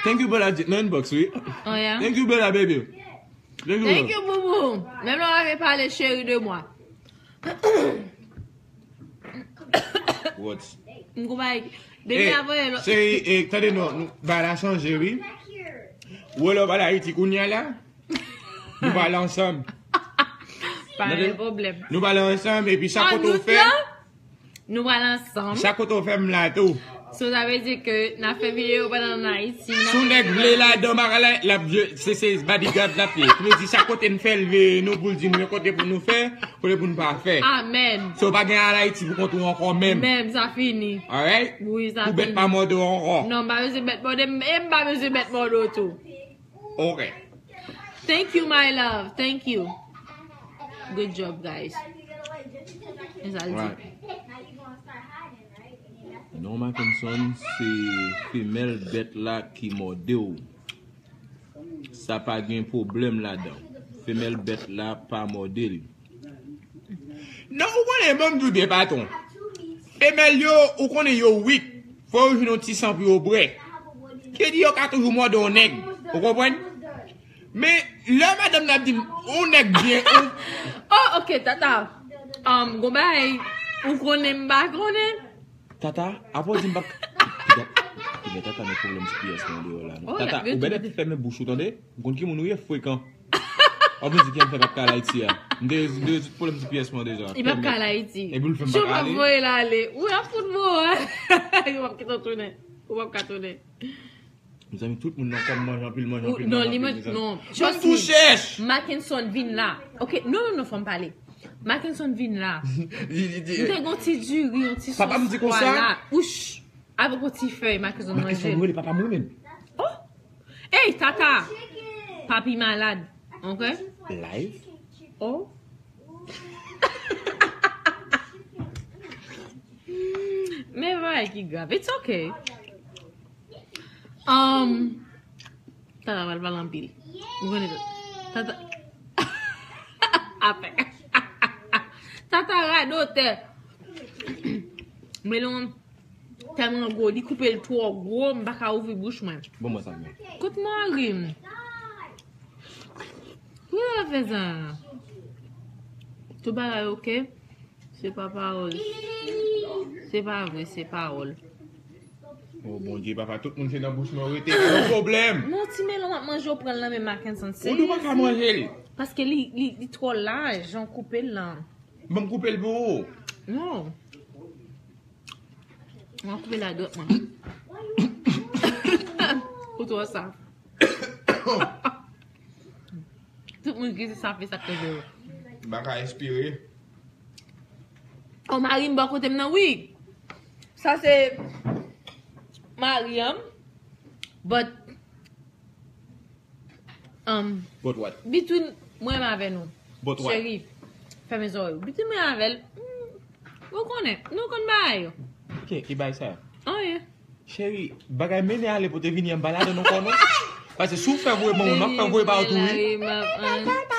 Thank you, brother. Nan inbox, wi. Oh, yeah. Thank you, brother, baby. Thank you, boubou. Menm lè w pa vle pale, chéri de mwa. What? M gon bagay. Depi avan, eh, cheri, eh, tande non, nou, bagay la chanje, wi. Ou wè lè w pale Ayiti kounye a la, nou pale ansanm. Pa gen pwoblèm. Nou pale ansanm, epi sa kote w fè. Nou pral ansanm. Sa kote w fè m la tou. So, sa vle di ke n ap fè videyo pandan n Ayiti. Si yon nèg vle ladan bagay la, l ap jwe, se, se bodyguard l ap ye. Sa vle di sa kote n fè l veye nou pou l di nou yon kote pou nou fè, kote pou n pa fè. Amèn. So, pa gen al Ayiti pou kont ou ankò menm. Menm, sa fini. Alright? Wi, sa fini. Pou bèt pa mòde w ankò. Non, m pa bezwen bèt mòde m, e m pa bezwen bèt mòde w tou. Ok. Thank you, my love. Thank you. Good job, guys. E sa l di. Right. Non, Mackenson, se femèl bèt la ki mòde w. Sa pa gen pwoblèm ladan. Femèl bèt la pa mòde l. Non, ou konnen, ban m di w de patwon. Femèl yo, ou konnen yo weak. Fò yo jwenn yon ti san pou yo bwè. Ki di yo ka toujou mòde yon nèg. Ou konprann? Men, lè madanm nan ap di m, yon nèg byen, yon Oh, ok, tata. Um, gon bagay, ou konnen m pa konnen. Tata, apre w di m pa k-, piga, piga tata met pwoblèm G P S nan deyò la, non. Oh, tata, ou bèlè fèmen bouch ou, tande? M konn ki moun ou ye, frekan. Ou vin di ki an fè p ap ka al Ayiti a. M te, m te rezoud pwoblèm ti pyès mwen deja. Li p ap ka al Ayiti. Epi l fè m pa ka ale. Yo p ap voye l ale. Ou ap fout mò. Yo p ap kite w tounen. Ou p ap ka tounen. Mezanmi, tout moun nan kò m manje anpil, manje anpil, non, manje li anpil, manje, mezanmi. Non. Mwen tou chèch. Mackenson vin la. Ok, non, non, non, fò m pale. Mackenson vin la. M te gen yon ti diri, yon ti sòs pwa la. Ouch. Avèk yon ti fèy, Mackenson manje. Mackenson rele papa m wi menm. Oh! Ey, Tata! Papi malad. Ok? Live? Oh. Men bagay ki grav. It's okay. Um, Tata pral pale anpil. Ou konnen sa. Tata. Apè. Tata radotè. Melon tèlman gwo, li koupe l twò gwo, m pa ka ouvri bouch mwen. Bon, mwen sa mwen. Kot mari m? Poukisa w ap fè sa? Tout bagay ok? Se pa pawòl. Se pa vre, se pawòl. O Bondye, papa, tout moun se nan bouch mwen w rete. Yon pwoblèm. Non, ti melon m ap manje, w pran l nan men Mackenson. Ou di w pa ka manje l. Paske li, li, li twò laj, jan w koupe l lan. Ban m koupe l pou ou. Non. Mwen koupe la dwèt mwen. Ou twò sa. Tout moun ki se sa fè sa k rive yo. M pa ka espere. O, mari m bò kote m nan, wi. Sa se mari an. But, um, but what? Between mwen menm avè nou. But what? Cheri, fèmen zòrèy ou. Between mwen avè l, mm, ou konnen, nou konn bagay yo. Ki, ki bagay sa? Anyen. Cheri, bagay mennen ale pou te vini an ba ladan non kò non. Paske si w fè voye ban mwen, m ap fè voye ba ou tou, wi.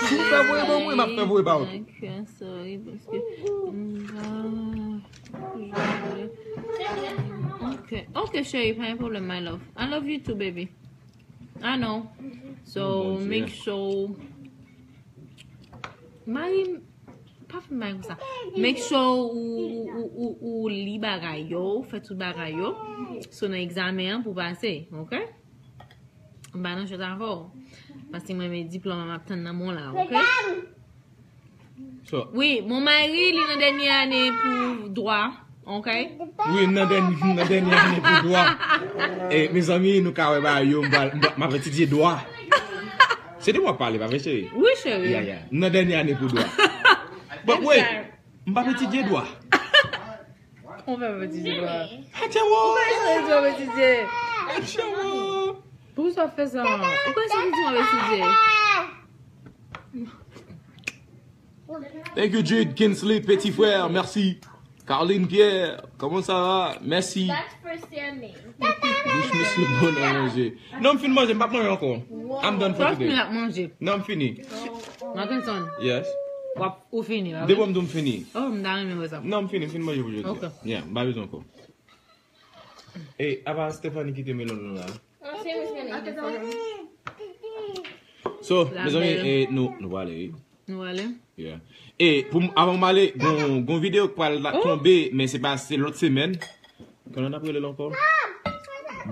Si w fè voye ban mwen, m ap fè voye ba ou tou. Ok, ok, cheri, pa gen pwoblèm, my love. I love you too, baby. I know. So, make sure. Mari m, pa fè m bagay konsa. Make sure ou, ou, ou, ou, ou li bagay yo, ou fè tout bagay yo. So, nan egzamen an pou pase, ok? M pa nan jwèt avè w. Paske mwen menm diplòm an m ap tann nan men w la, ok? So, wi, mon mari, li nan dènye ane pou dwa, ok? Wi, m nan dènye, m nan dènye ane pou dwa. E, mezanmi, nou ka wè bagay yo, m pral, m pral, m ap etidye dwa. Se de mwen w ap pale, pa vre, cheri? Wi, cheri. Ya, ya. M nan dènye ane pou dwa. But wait, m p ap etidye dwa. Ou p ap etidye dwa. Atchèwo! Ou pa etidye, w ap etidye. Atchèwo! Poukisa w ap fè sa? Ou pa etidye, w ap etidye. Thank you, Jude Kinsley, petit frère, merci. Carline Pierre, comment ça va? Merci. That's for Sammy. Bouch misye bon nan manje. Non, m fin manje, m p ap manje ankò. I'm done for today. Trust me, l ap manje. Non, m fini. Mackenson. Yes. W ap, ou fini, pa vre? Depi w di m fini. Oh, m ta renmen wè sa. Non, m fini, m fin manje pou jodi. Ok. Yeah, m pa bezwen ankò. E, apa Stephanie kite melon nou la? Oh, Sammy was gonna eat it for him. So, mezanmi, e, nou, nou prale, wi. Nou prale? Yeah. E, pou m, avan m ale, gon, gon videyo k pral la tonbe, men se pa, se lòt semèn. Kòman n ap rele l ankò?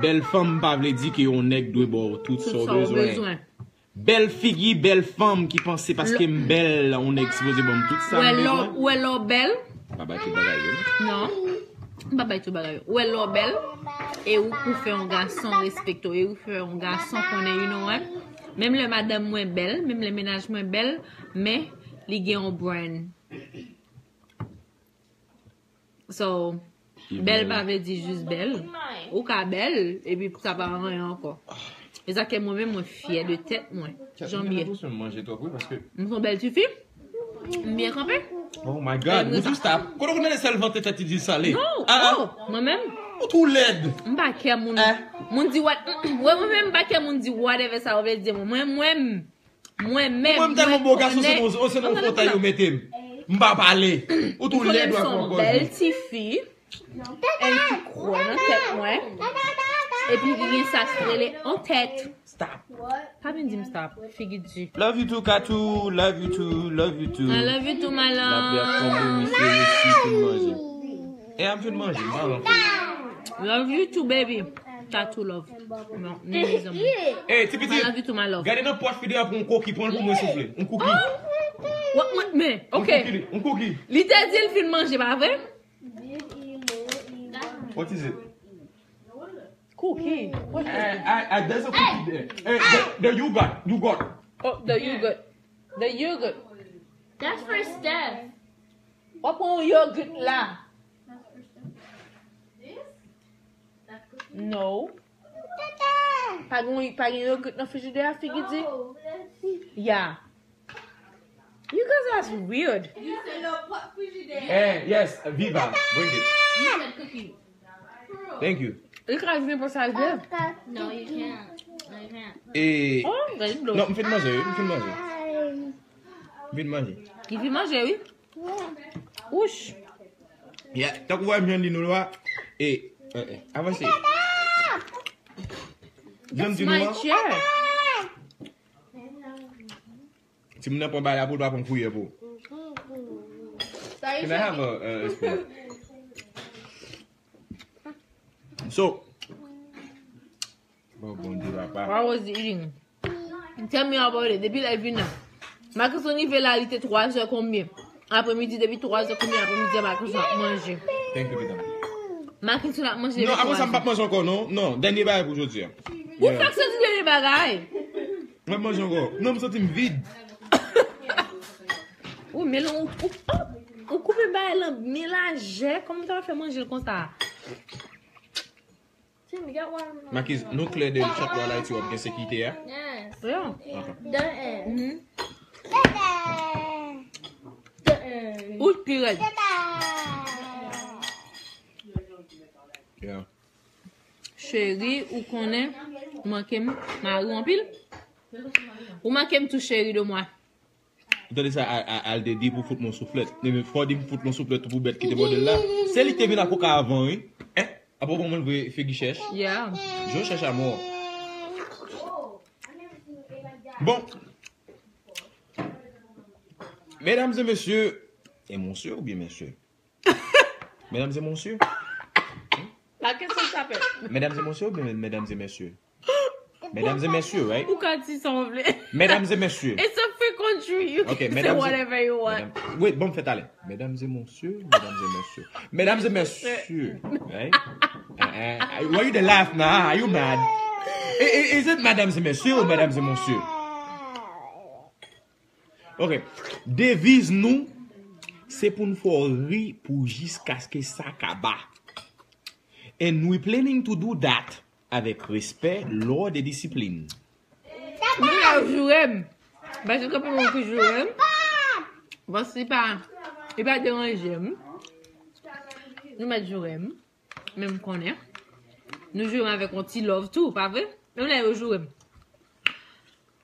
Bèl fanm pa vle di ke yon nèg dwe ba w tout sa w bezwen. Bèl figi, bèl fanm ki panse paske m bèl, yon nèg sipoze ban m tout sa m bezwen. Ou wè lè w bèl? M pa bay tout bagay yo, non. Non. M pa bay tout bagay yo. Ou wè lè w bèl, e ou, ou fè yon gason respekte w, e ou fè yon gason konnen, you know what? Menm lè madanm mwen bèl, menm lè mennaj mwen bèl, men li gen yon brand. So, bèl pa vle di jis bèl. Ou ka bèl, epi sa pa anyen ankò. E sa ke mwen menm, mwen fyè de tèt mwen. Jan m ye. Mwen enpresyon manje twòp, wi, paske m se yon bèl tifi. M byen kanpe. Oh my God, would you stop? Kote w konnen sèl vante tèt li di sale? Non, oh, mwen menm. Ou tou lèd. M pa kè moun. Moun di what, wè, mwen menm m pa kè moun di whatever sa yo vle di mwen. Mwen, mwen, Mwen menm, mwen tèlman bo gason, se nan, se nan fotèy yo mete m. M pa pale. Ou tou lèd, w ap ankò. Bèl ti fi. Èl ki kwè nan tèt mwen. Epi li gen sa ki rele an tèt. Stop. Pa vin di m stop. Figi di. Love you too, Katou. Love you too. Love you too. I love you too, my love. Lapli ap tonbe, mesye, mesye, fin manje. E a m fin manje, m pa ankò. Love you too, baby. Tattoo love. Non, non, mezanmi. Hey, ti pitit, I love you too, my love. Gade nan pòch fidèl pou yon koki, pran l pou mwen, souple. Yon koki. What, what, men, ok. Yon koki. Li te di l fin manje, pa vre? What is it? Cookie. What is it? I, I, I, there's a cookie there. Hey, the, the yogurt. Yogurt. Oh, the yogurt. The yogurt. That's for Steph. Ou pran yon yogurt la. No. Pa gen, pa gen yogurt nan frijidè a, Figi di? Yeah. You guys are weird. Eh, yes, Viva, bring it. Thank you. Li ka vin pou sa vle. No, you can't. No, you can't. E... Oh, gade dlo. Non, m fin manje, wi, m fin manje. M fin manje. Li fin manje, wi. Wouch. Ya, tankou w wè m jwenn li nou lwa. E, e, e, avanse. Jan m di nou an. Timoun nan pran bagay la pou l pa pran kouyè pou. Can I have a, a, a spoon? So, oh, Bondye papa. What was he eating? Tell me about it. Depi lè l vin la. Marcus rive la, li te twa zè konbyen? Apremidi, depi twa zè konbyen apremidi a, Marcus ap manje. Thank you, medam. Marcus ap manje depi twa zè. Non, apre sa, m p ap manje ankò, non. Non, dènye bagay pou jodi a. Ou fèk santi dènye bagay? M ap manje ankò. Non, m santi m vid. Ou, men ou, ou, ou koupe bagay lan byen lajè. Kòman w ta fè manje l konsa? Makis, nou klè de chak lwa Ayiti w ap gen sekirite a? Yes. Yeah. Ok. The end. Ou pi rèd. Yeah. Cheri, ou konnen, ou manke m mari w anpil. Ou manke m tou, cheri de mwa. Ou tande sa, a, a, al te di pou fout mwen souflèt. Ebyen, fò w di m fout mwen souflèt tou pou bèt ki te bòdèl la. Se li ki te vin ak koka avan, wi. Hein? Apre w ban mwen vre figi chèch. Yeah. Je cherche à mort. Bon. Mesdames et messieurs, et monsieur oubyen mesye? Mesdames et messieurs. La kesyon sa fè. Mesdames et messieurs oubyen mesdames et messieurs? Mesdames et messieurs, right? Ou ka di sa w vle. Mesdames et messieurs. It's a free country. You can say whatever you want. Wait, bon, m fè talè. Mesdames et messieurs, mesdames et messieurs. Mesdames et messieurs, right? Uh, uh, why you dey laugh now? Are you mad? I- i- Is it mesdames et messieurs ou mesdames et messieurs? Ok. Deviz nou, se pou n fè w ri pou jiskaske sa kaba. And we planning to do that avèk respè, lòd e disiplin. Moun yo joure m. Paske kanpe moun ki joure m. Bon, se pa, li pa deranje m. Nou mèt joure m. Men m konnen. Nou joure m avèk yon ti love tou, pa vre? Menm lè yo joure m.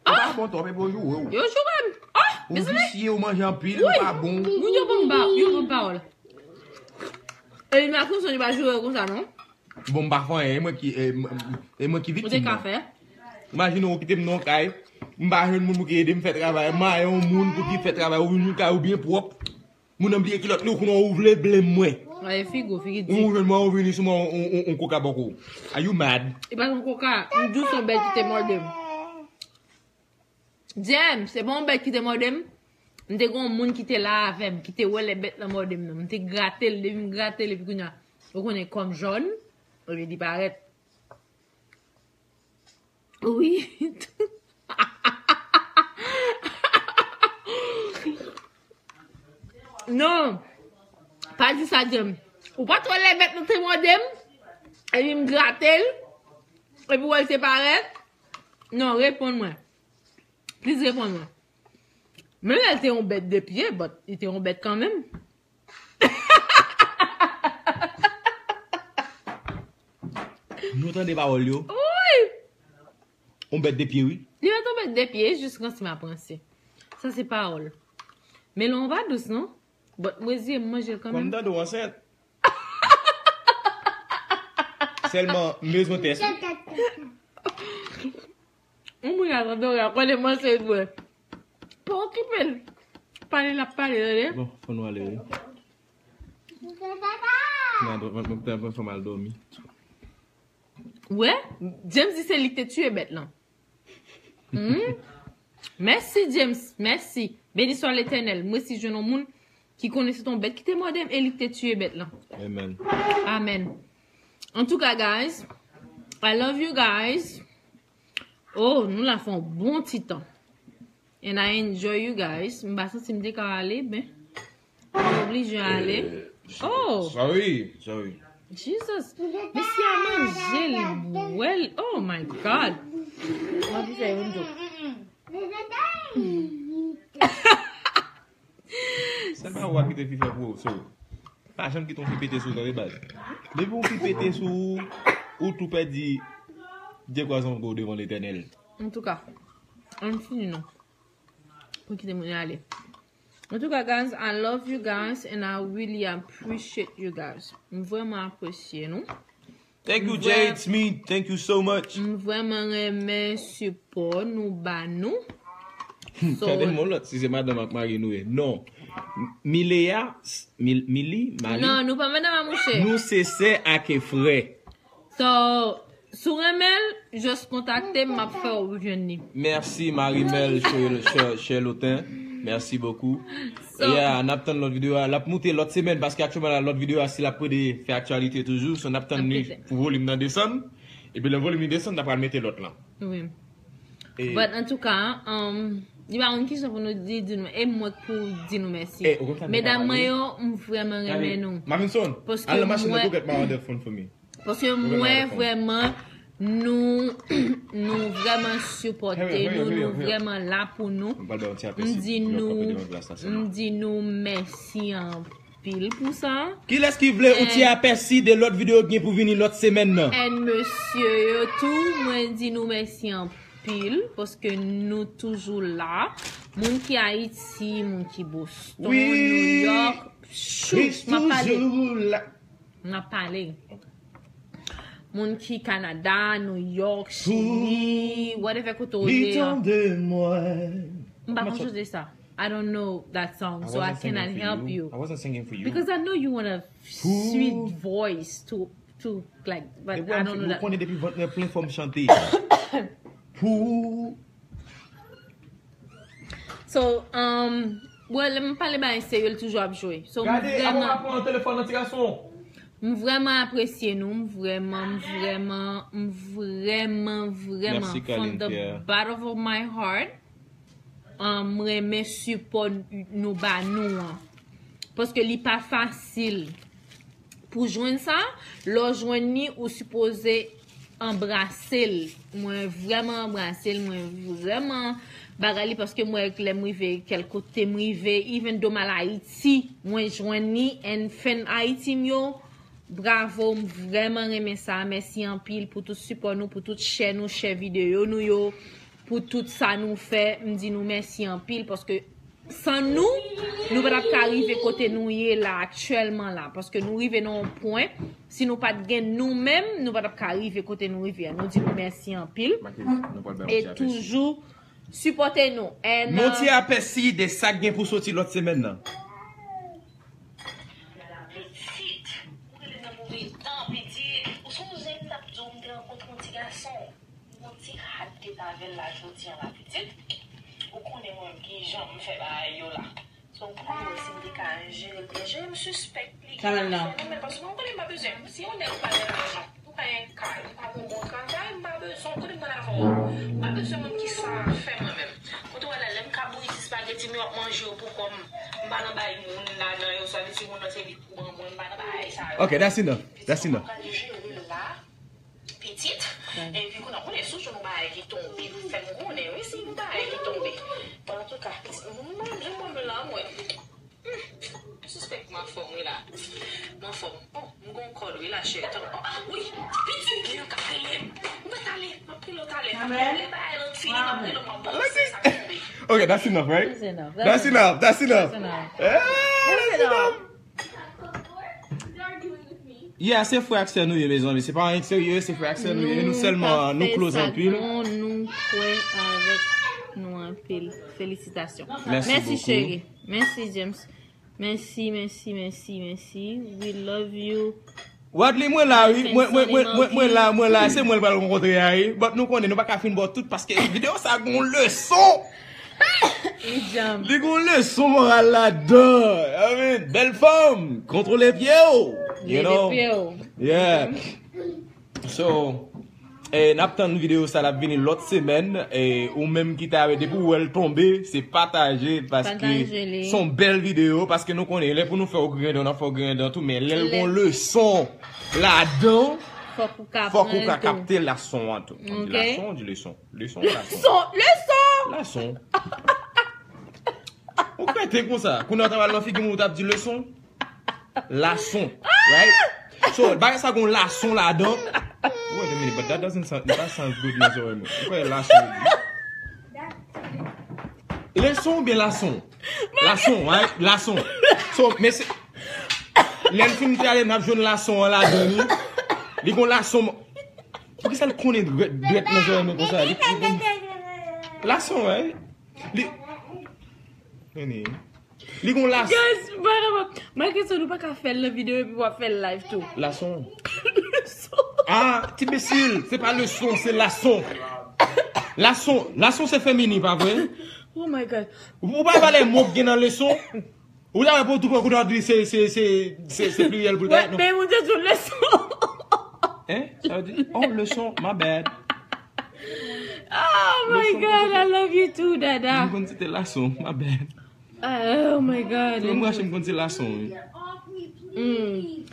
Ou pa bon twòp epi yo joure w. Yo joure m. Oh, ou visye, ou manje anpil, ou pa bon. Moun yo ban m ba, yo ban m pawòl. E li makonson li pa joure w konsa non. Bon, m pa fè anyen, e mwen ki, e, m- e mwen ki viktim nan. Ou te ka fè. Imajine ou kite m nan yon kay, m pa jwenn moun pou ki ede m fè travay, m maye yon moun pou ki fè travay, ou vin yon kay ou byen pwòp. Moun nan bliye kilòt li, ou konnen ou vle blame mwen. Ay, figi w, figi di. Ou jwenn mwen, ou vini sou mwen, on, on, on koka bòkò. Are you mad? E pa t on koka, m di w se yon bèt ki te mòde m. Di m, se pa yon bèt ki te mòde m. M te gen yon moun ki te la avè m, ki te wè lè bèt lan mòde m nan. M te grate l, depi m grate l, epi kounye a, ou konnen kò m jòn, olye li parèt. Wi. Non. Pa di sa, Jem. Ou pa t wè lè bèt lan te mòde m? Epi m grate l? Epi w wè l te parèt? Non, reponn mwen. Please reponn mwen. Menm lè l te yon bèt de pye, but li te yon bèt kanmenm. Nou tande pawòl yo. Wi! On bèt de pye, wi. Li pa t on bèt de pye, jis ranse m ap ranse. Sa se pawòl. Men lè w pa dous, non? But mwen zi m manje l kanmenm. Kòm m tande w ansent. Sèlman, m bezwen tès. Yon moun ap adore, ap pale manse dwe. Pa okipe l. Pale l ap pale, tande? Bon, fò nou ale, wi. Mwen, mwen, mwen, mwen fè mal dòmi. Wè, James di se li ki te tiye bèt lan. Hmm? Mèsi, James. Mèsi. Beni swa Letènèl. Mwen si jwenn yon moun ki konnen se ton bèt ki te mòde m e li ki te tiye bèt lan. Amen. Amen. Antouka, guys, I love you guys. Oh, nou la fè yon bon ti tan. And I enjoy you guys. M pa santi m te ka ale, men mwen oblije ale. Oh, Sorry, sorry. Jesus. Mesye a manje, li bwè, li. Oh my God. Mwen ki fè yon jou. Sèlman ou a kite fi fè pou ou. So, pa janm kite yon fi pete sou ou, tande baz. Depi yon fi pete sou ou, ou tou pèdi de kwa zango devan Letènèl. Antouka, ann fini non. Pou kite moun yo ale. Antouka, guys, I love you guys and I really appreciate you guys. M vrèman apresye nou. Thank you, Vre- Jade Smith. Thank you so much. M vrèman renmen sipò nou ba nou. So, Gade m yon lòt, si se madanm ak mari nou ye. Non. M- Mileya, s- Mil- Mili, Mali. Non, nou pa madanm a mouche. Nou se sè ak frè. So, si w renmen l, just kontakte m, m ap fè w jwenn li. Mèsi Marimel Chel- Chel- Chelotin. Mèsi bokou. So, Yeah, n ap tann lòt videyo a. L ap moute lòt semèn paske aktyèlman la lòt videyo a si l ap pede fè aktyalite toujou. So n ap tann li Ap pede. pou volim nan desann. Epi lè volim li desann, n ap pral mete lòt lan. Wi. E- But antouka, um, li pa yon kesyon pou nou di, di nou, e mwen pou di nou mèsi. Eh, ou konn sa m te ka Medam mwen pale? Yo, m vrèman renmen nou. Mavinson, Paske al nan machin nan, mwen- go get my other phone for me. Paske Mwen mwen la fon. Vrèman, nou, nou vrèman sipòte Hurry up, hurry up, nou, hurry nou up, hurry up. Vrèman la pou nou. Mwen pral ba yon ti M apèsi. di Yon nou, kote devan glas la m sèlman. di nou mèsi anpil pou sa. Kilès ki vle yon ti Eh. apèsi de lòt videyo k gen pou vini lòt semèn nan? And mesye yo tou, mwen di nou mèsi anpil paske nou toujou la. Moun ki Ayiti, moun ki Boston, Wi. New York, chou, He's m ap pale. Toujours là. M ap pale. Moun ki Kanada, New York, Chili, whatever kote w ye. Dites-en de moi. M pa konn chante sa. I don't know that song, so I wasn't singing cannot for help you. You. I wasn't singing for you. Because I know you want a sweet voice to, to, like, but I don't know Mwen that. Konnen depi vant mwen plen fò m chante. Pou So, um, well, lè m pale bagay serye, l toujou ap jwe. So, m Gade, avan m vrèman, ap pran telefòn nan ti gason. M vrèman apresye nou, m vrèman, m vrèman, m vrèman, vrèman, Merci, from Carline the Pierre. Bottom of my heart, um, m renmen sipò nou ba nou an. Paske li pa fasil pou jwenn sa, lè w jwenn li, ou sipoze anbrase l. Mwen vrèman anbrase l, mwen vrèman bagay li, paske mwen, lè m rive kèl kote m rive, even though m al Ayiti, mwen jwenn li, and fan Ayiti m yo, bravo, m vrèman renmen sa, mèsi anpil pou tout sipò nou, pou tout share nou, share videyo nou yo, pou tout sa nou fè, m di nou mèsi anpil, paske san nou, nou pa t ap ka rive kote nou ye la aktyèlman la, paske nou rive nan yon pwen, si nou pa t gen nou menm, nou pa t ap ka rive kote nou rive a. Nou di nou mèsi anpil. Make, nou pral bay E yon ti apèsi. Toujou sipòte nou. And, Yon ti uh, apèsi de sa k gen pou soti lòt semèn nan. Pitit, ou rele nan move tan, pitit. Ou sonje m t ap di w m te rankontre yon ti gason. M gon ti hat tèt avè l la jodi an la, pitit. Ou konnen mwen menm kijan m fè bagay yo la. So, ou konnen mwen si m te ka jere l byen jere, m sispèk li gen afè nan men l, paske mwen konnen m pa bezwen. Si yon nèg pa gen lajan, ou pa gen kay, ou pa gen bon travay, m pa bezwen, ou konnen m pral avè w. M pa bezwen moun ki san afè mwen menm. Kote w wè la, lè m ka bouyi ti spageti m yo ap manje yo pou kò m, m pa nan bay moun ladan yo, sa vle di moun nan se li k pou ban mwen, m pa nan bagay sa yo. Ok, that's enough. That's enough. Pitit mwen pral jere l la, pitit. Epi kounye a, konnen sou jou nou bagay ki tonbe, fè m konnen, wi, si yon bagay ki tonbe. Bon, antouka, pitit, mwen, mwen, mwen, mwen la, mwen. Hmm, m sispèk m anfòm, wi, la. M anfòm. Oh, m gon kòd, wi, la, cheri. Tann, oh, ah, wi, pitit li an ka rele m. M mèt ale, m ap rele w talè. Lè bagay lan fini, m ap rele w, m ap ba w si sa tonbe. Ok, that's enough, right? That's enough. That's enough. That's enough. That's enough. Eh, that's enough. Yeah, se frè ak sè nou ye, mezanmi. Se pa anyen k serye, se frè ak sè nou ye. Nou sèlman, nou close anpil. Nou kwè avèk nou anpil. Felisitasyon. Merci beaucoup. Cheri. Mèsi, James. Mèsi, mèsi, mèsi, mèsi. We love you. Wadley, mwen la, wi. Mwen, mwen, mwen, mwen, mwen la, mwen la. Se mwen l pral rankontre a, wi. But nou konnen, nou pa ka fin ba w tout paske videyo sa gon leson. Li djanm. Li gon leson moral ladan. I mean, bèl fanm, kontwole pye w. You know? Yeah. So, eh, n ap tann videyo sa, l ap vini lòt semèn. E ou menm ki ta wè, depi w wè l tonbe, se pataje l, paske se yon bèl videyo, paske nou konnen, lè pou nou fè w griyen dan, n ap fè w griyen dan tou, men lè l gon leson ladan, fòk ou ka kapte lason an tou. On di lason, on di leson. Leson, lason. Leson, leson! Lason. Ou krete konsa. Kounye a w ta pral nan figi moun, ou t ap di leson. Lason. Right? So, bagay sa gon lason ladan. Wait a minute, but that doesn't sound, that sounds good nan zòrèy mwen. Ou kwè lason? Leson oubyen lason? Lason, right? Lason. So, men se, lè n fin prale, n ap jwenn lason an ladan li. Li gon lason. Poukisa l konnen dwèt, dwèt nan zòrèy mwen konsa? Li, li gon lason, right? Li, anyway. Li gon lason. Guys, brother, Michael Son, ou pa ka fè l nan videyo epi w ap fè l live tou. Lason. Leson. Ah, ti besil, se pa leson, se lason. Lason, lason se feminin, pa vre? Oh my God. Ou pa valè mo k gen nan leson? Ou ta wè pou tou pran kout ap di se, se, se, se, se pliryèl pou l ta, non. Men moun te di w leson. Hein? Sa vle di, oh, leson, my bad. Oh my God, I love you too, dada. M konn se te lason, my bad. Oh my God. Mwen mwen m konn se lason, wi.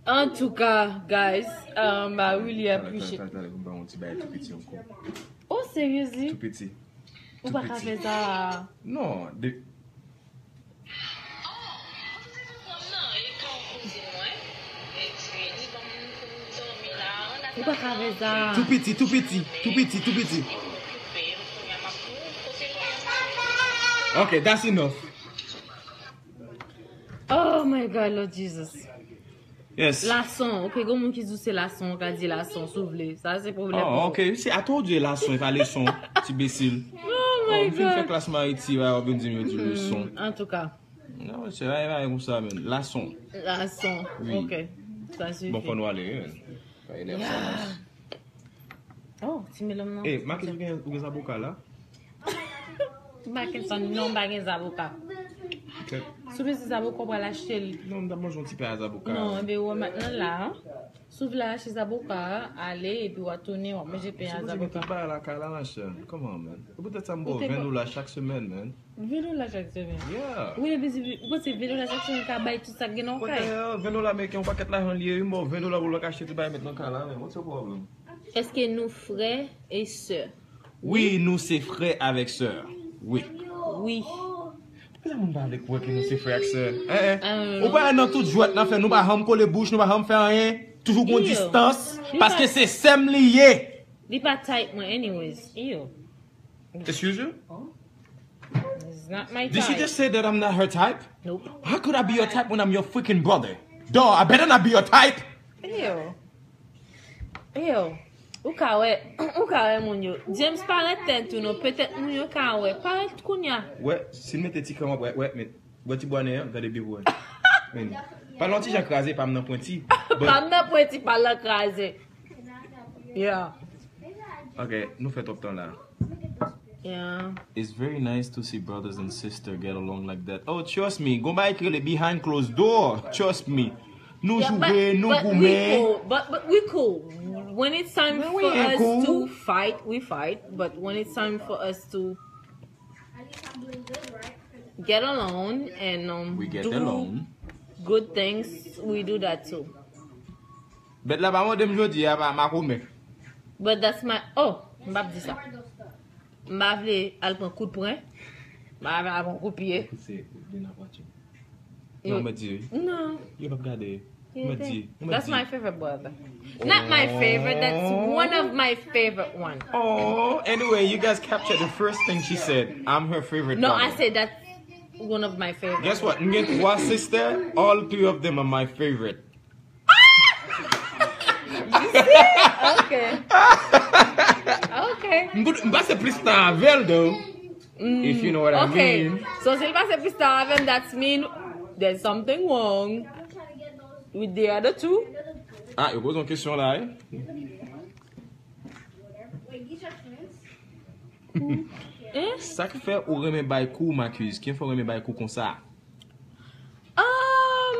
Antouka, guys, um, I really appreciate. Talè, talè, talè, pou m ba yon ti bagay tou piti ankò. Oh, seriously? Tou piti. Ou pa ka fè sa. Non, de, Ou pa ka fè sa. Tou piti, tou piti, tou piti, tou piti. Ok, that's enough. Oh my God, Lord Jesus. Yes. Lason. Ok, gon moun ki di w se lason, ou ka di lason, si w vle. Sa se pwoblèm. Oh, ok. You see, I told you lason, e pa leson, ti besil. Oh my God. M fin fè klas Mariti, w ap vin di m yo di leson. Antouka. Non, se pa, e pa konsa, men. Lason. Lason. Wi. Ok. Sa sifi. Bon, fò nou ale, wi. Fè enèvan. Oh, ti melon nan. Eh, Marcus, ou gen, ou gen zaboka la? Mackenson, non, m pa gen zaboka. Ok. Si w bezwen zaboka, w pral achte l. Non, m t ap manje yon ti pay a zaboka. Non, enben, ou wè matnan la, hein? Si w vle achte zaboka, ale, epi w a tounen, w ap manje pay a zaboka. Tout bagay lakay la, machè. Come on, man. E poutèt sa m ba w ven dola chak semèn, man. Ven dola chak semèn? Yeah. Wi, epi si, ou panse ven dola chak semèn ka bay tout sa k gen nan kay? What the hell? Ven dola ameriken, yon pakèt lajan l ye, wi, m ba w ven dola pou w ka achte tout bagay met nan kay la, man. What's your problem? Èske nou frè e sè? Wi, nou se frè avèk sè. Wi. Wi. Poukisa moun pa vle kwè ke nou se frè ak sè? Eh, eh. Ou pa nan tout jwèt nan fè, nou pa janm kole bouch, nou pa janm fè anyen. Toujou gon distans. Paske se sè m li ye. Li pa type mwen, anyways. Ew. Excuse you? It's not my type. Did she just say that I'm not her type? Nope. How could I be your type when I'm your freaking brother? Duh, I better not be your type. Ew. Ew. Ou ka wè, ou ka wè moun yo. James, parèt tèt ou non, petèt moun yo ka wè. Parèt kounya. Wè, si n mete ti kran, wè, wè, met, wè ti bwa nen an, gade byen pou wè. Men, pa l yon ti jan kraze, pa m nan pwenti. Pa m nan pwenti, pa l nan kraze. Yeah. Ok, nou fè twòp tan la. Yeah. It's very nice to see brothers and sisters get along like that. Oh, trust me, gon bagay ki rele behind closed door. Trust me. Nou joure, nou goumen. But, but we cool. When it's time for us to fight, we fight. But when it's time for us to get along and, um, do good things, we do that too. Bèt la pa mande m jodi a, pa makomè. But that's my, oh, m p ap di sa. M pa vle al pran kout pwen. M pa vle al pran kout pye. Kout se, li nan pati. Non, mwen di wi. Non. Yo p ap gade. Mwen di. That's my favorite brother. Not my favorite, that's one of my favorite one. Oh, anyway, you guys captured the first thing she said. I'm her favorite brother. No, I said that's one of my favorite. Guess what? M gen twa sister, all three of them are my favorite. You see? Okay. Okay. M pase plis tan avè l, though. If you know what I mean. So, si l pase plis tan avè m, that's mean there's something wrong with the other two. Ah, yo poze yon kesyon la, wi. Sa k fè ou renmen bay kou, Marcus? Ki fè w renmen bay kou konsa? Um,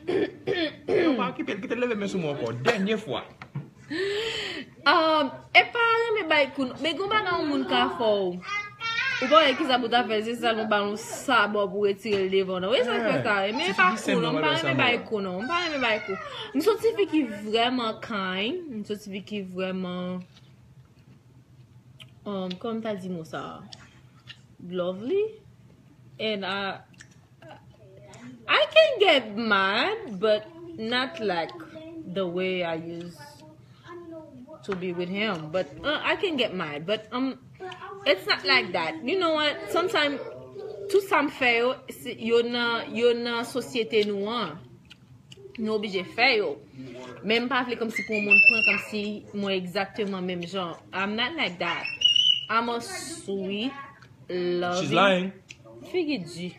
Yo pa okipe l, kite l leve men sou mwen ankò. Dènye fwa. Um, e pa renmen bay kou non. Men gon bagay yon moun ka fè w. Ou pa wè kisa pou ta fè, se sèlman ba yon sabò pou retire l devan non. Wi, sa fè sa. Men e pa kou non, m pa renmen bay kou non. M pa renmen bay kou. M se yon ti fi ki vrèman kind. M se yon ti fi ki vrèman um, kòman ta di mo sa? Lovely. And I I can get mad, but not like the way I used to be with him. But uh, I can get mad, but um, it's not like that. You know what? Sometimes, tout sa m fè yo, se- yo nan yo nan sosyete nou an. Nou oblije fè yo. Men m pa vle kòmsi pou yon moun pran kòmsi mwen egzakteman menm jan. I'm not like that. I'm a sweet, loving. She's lying. Figi di.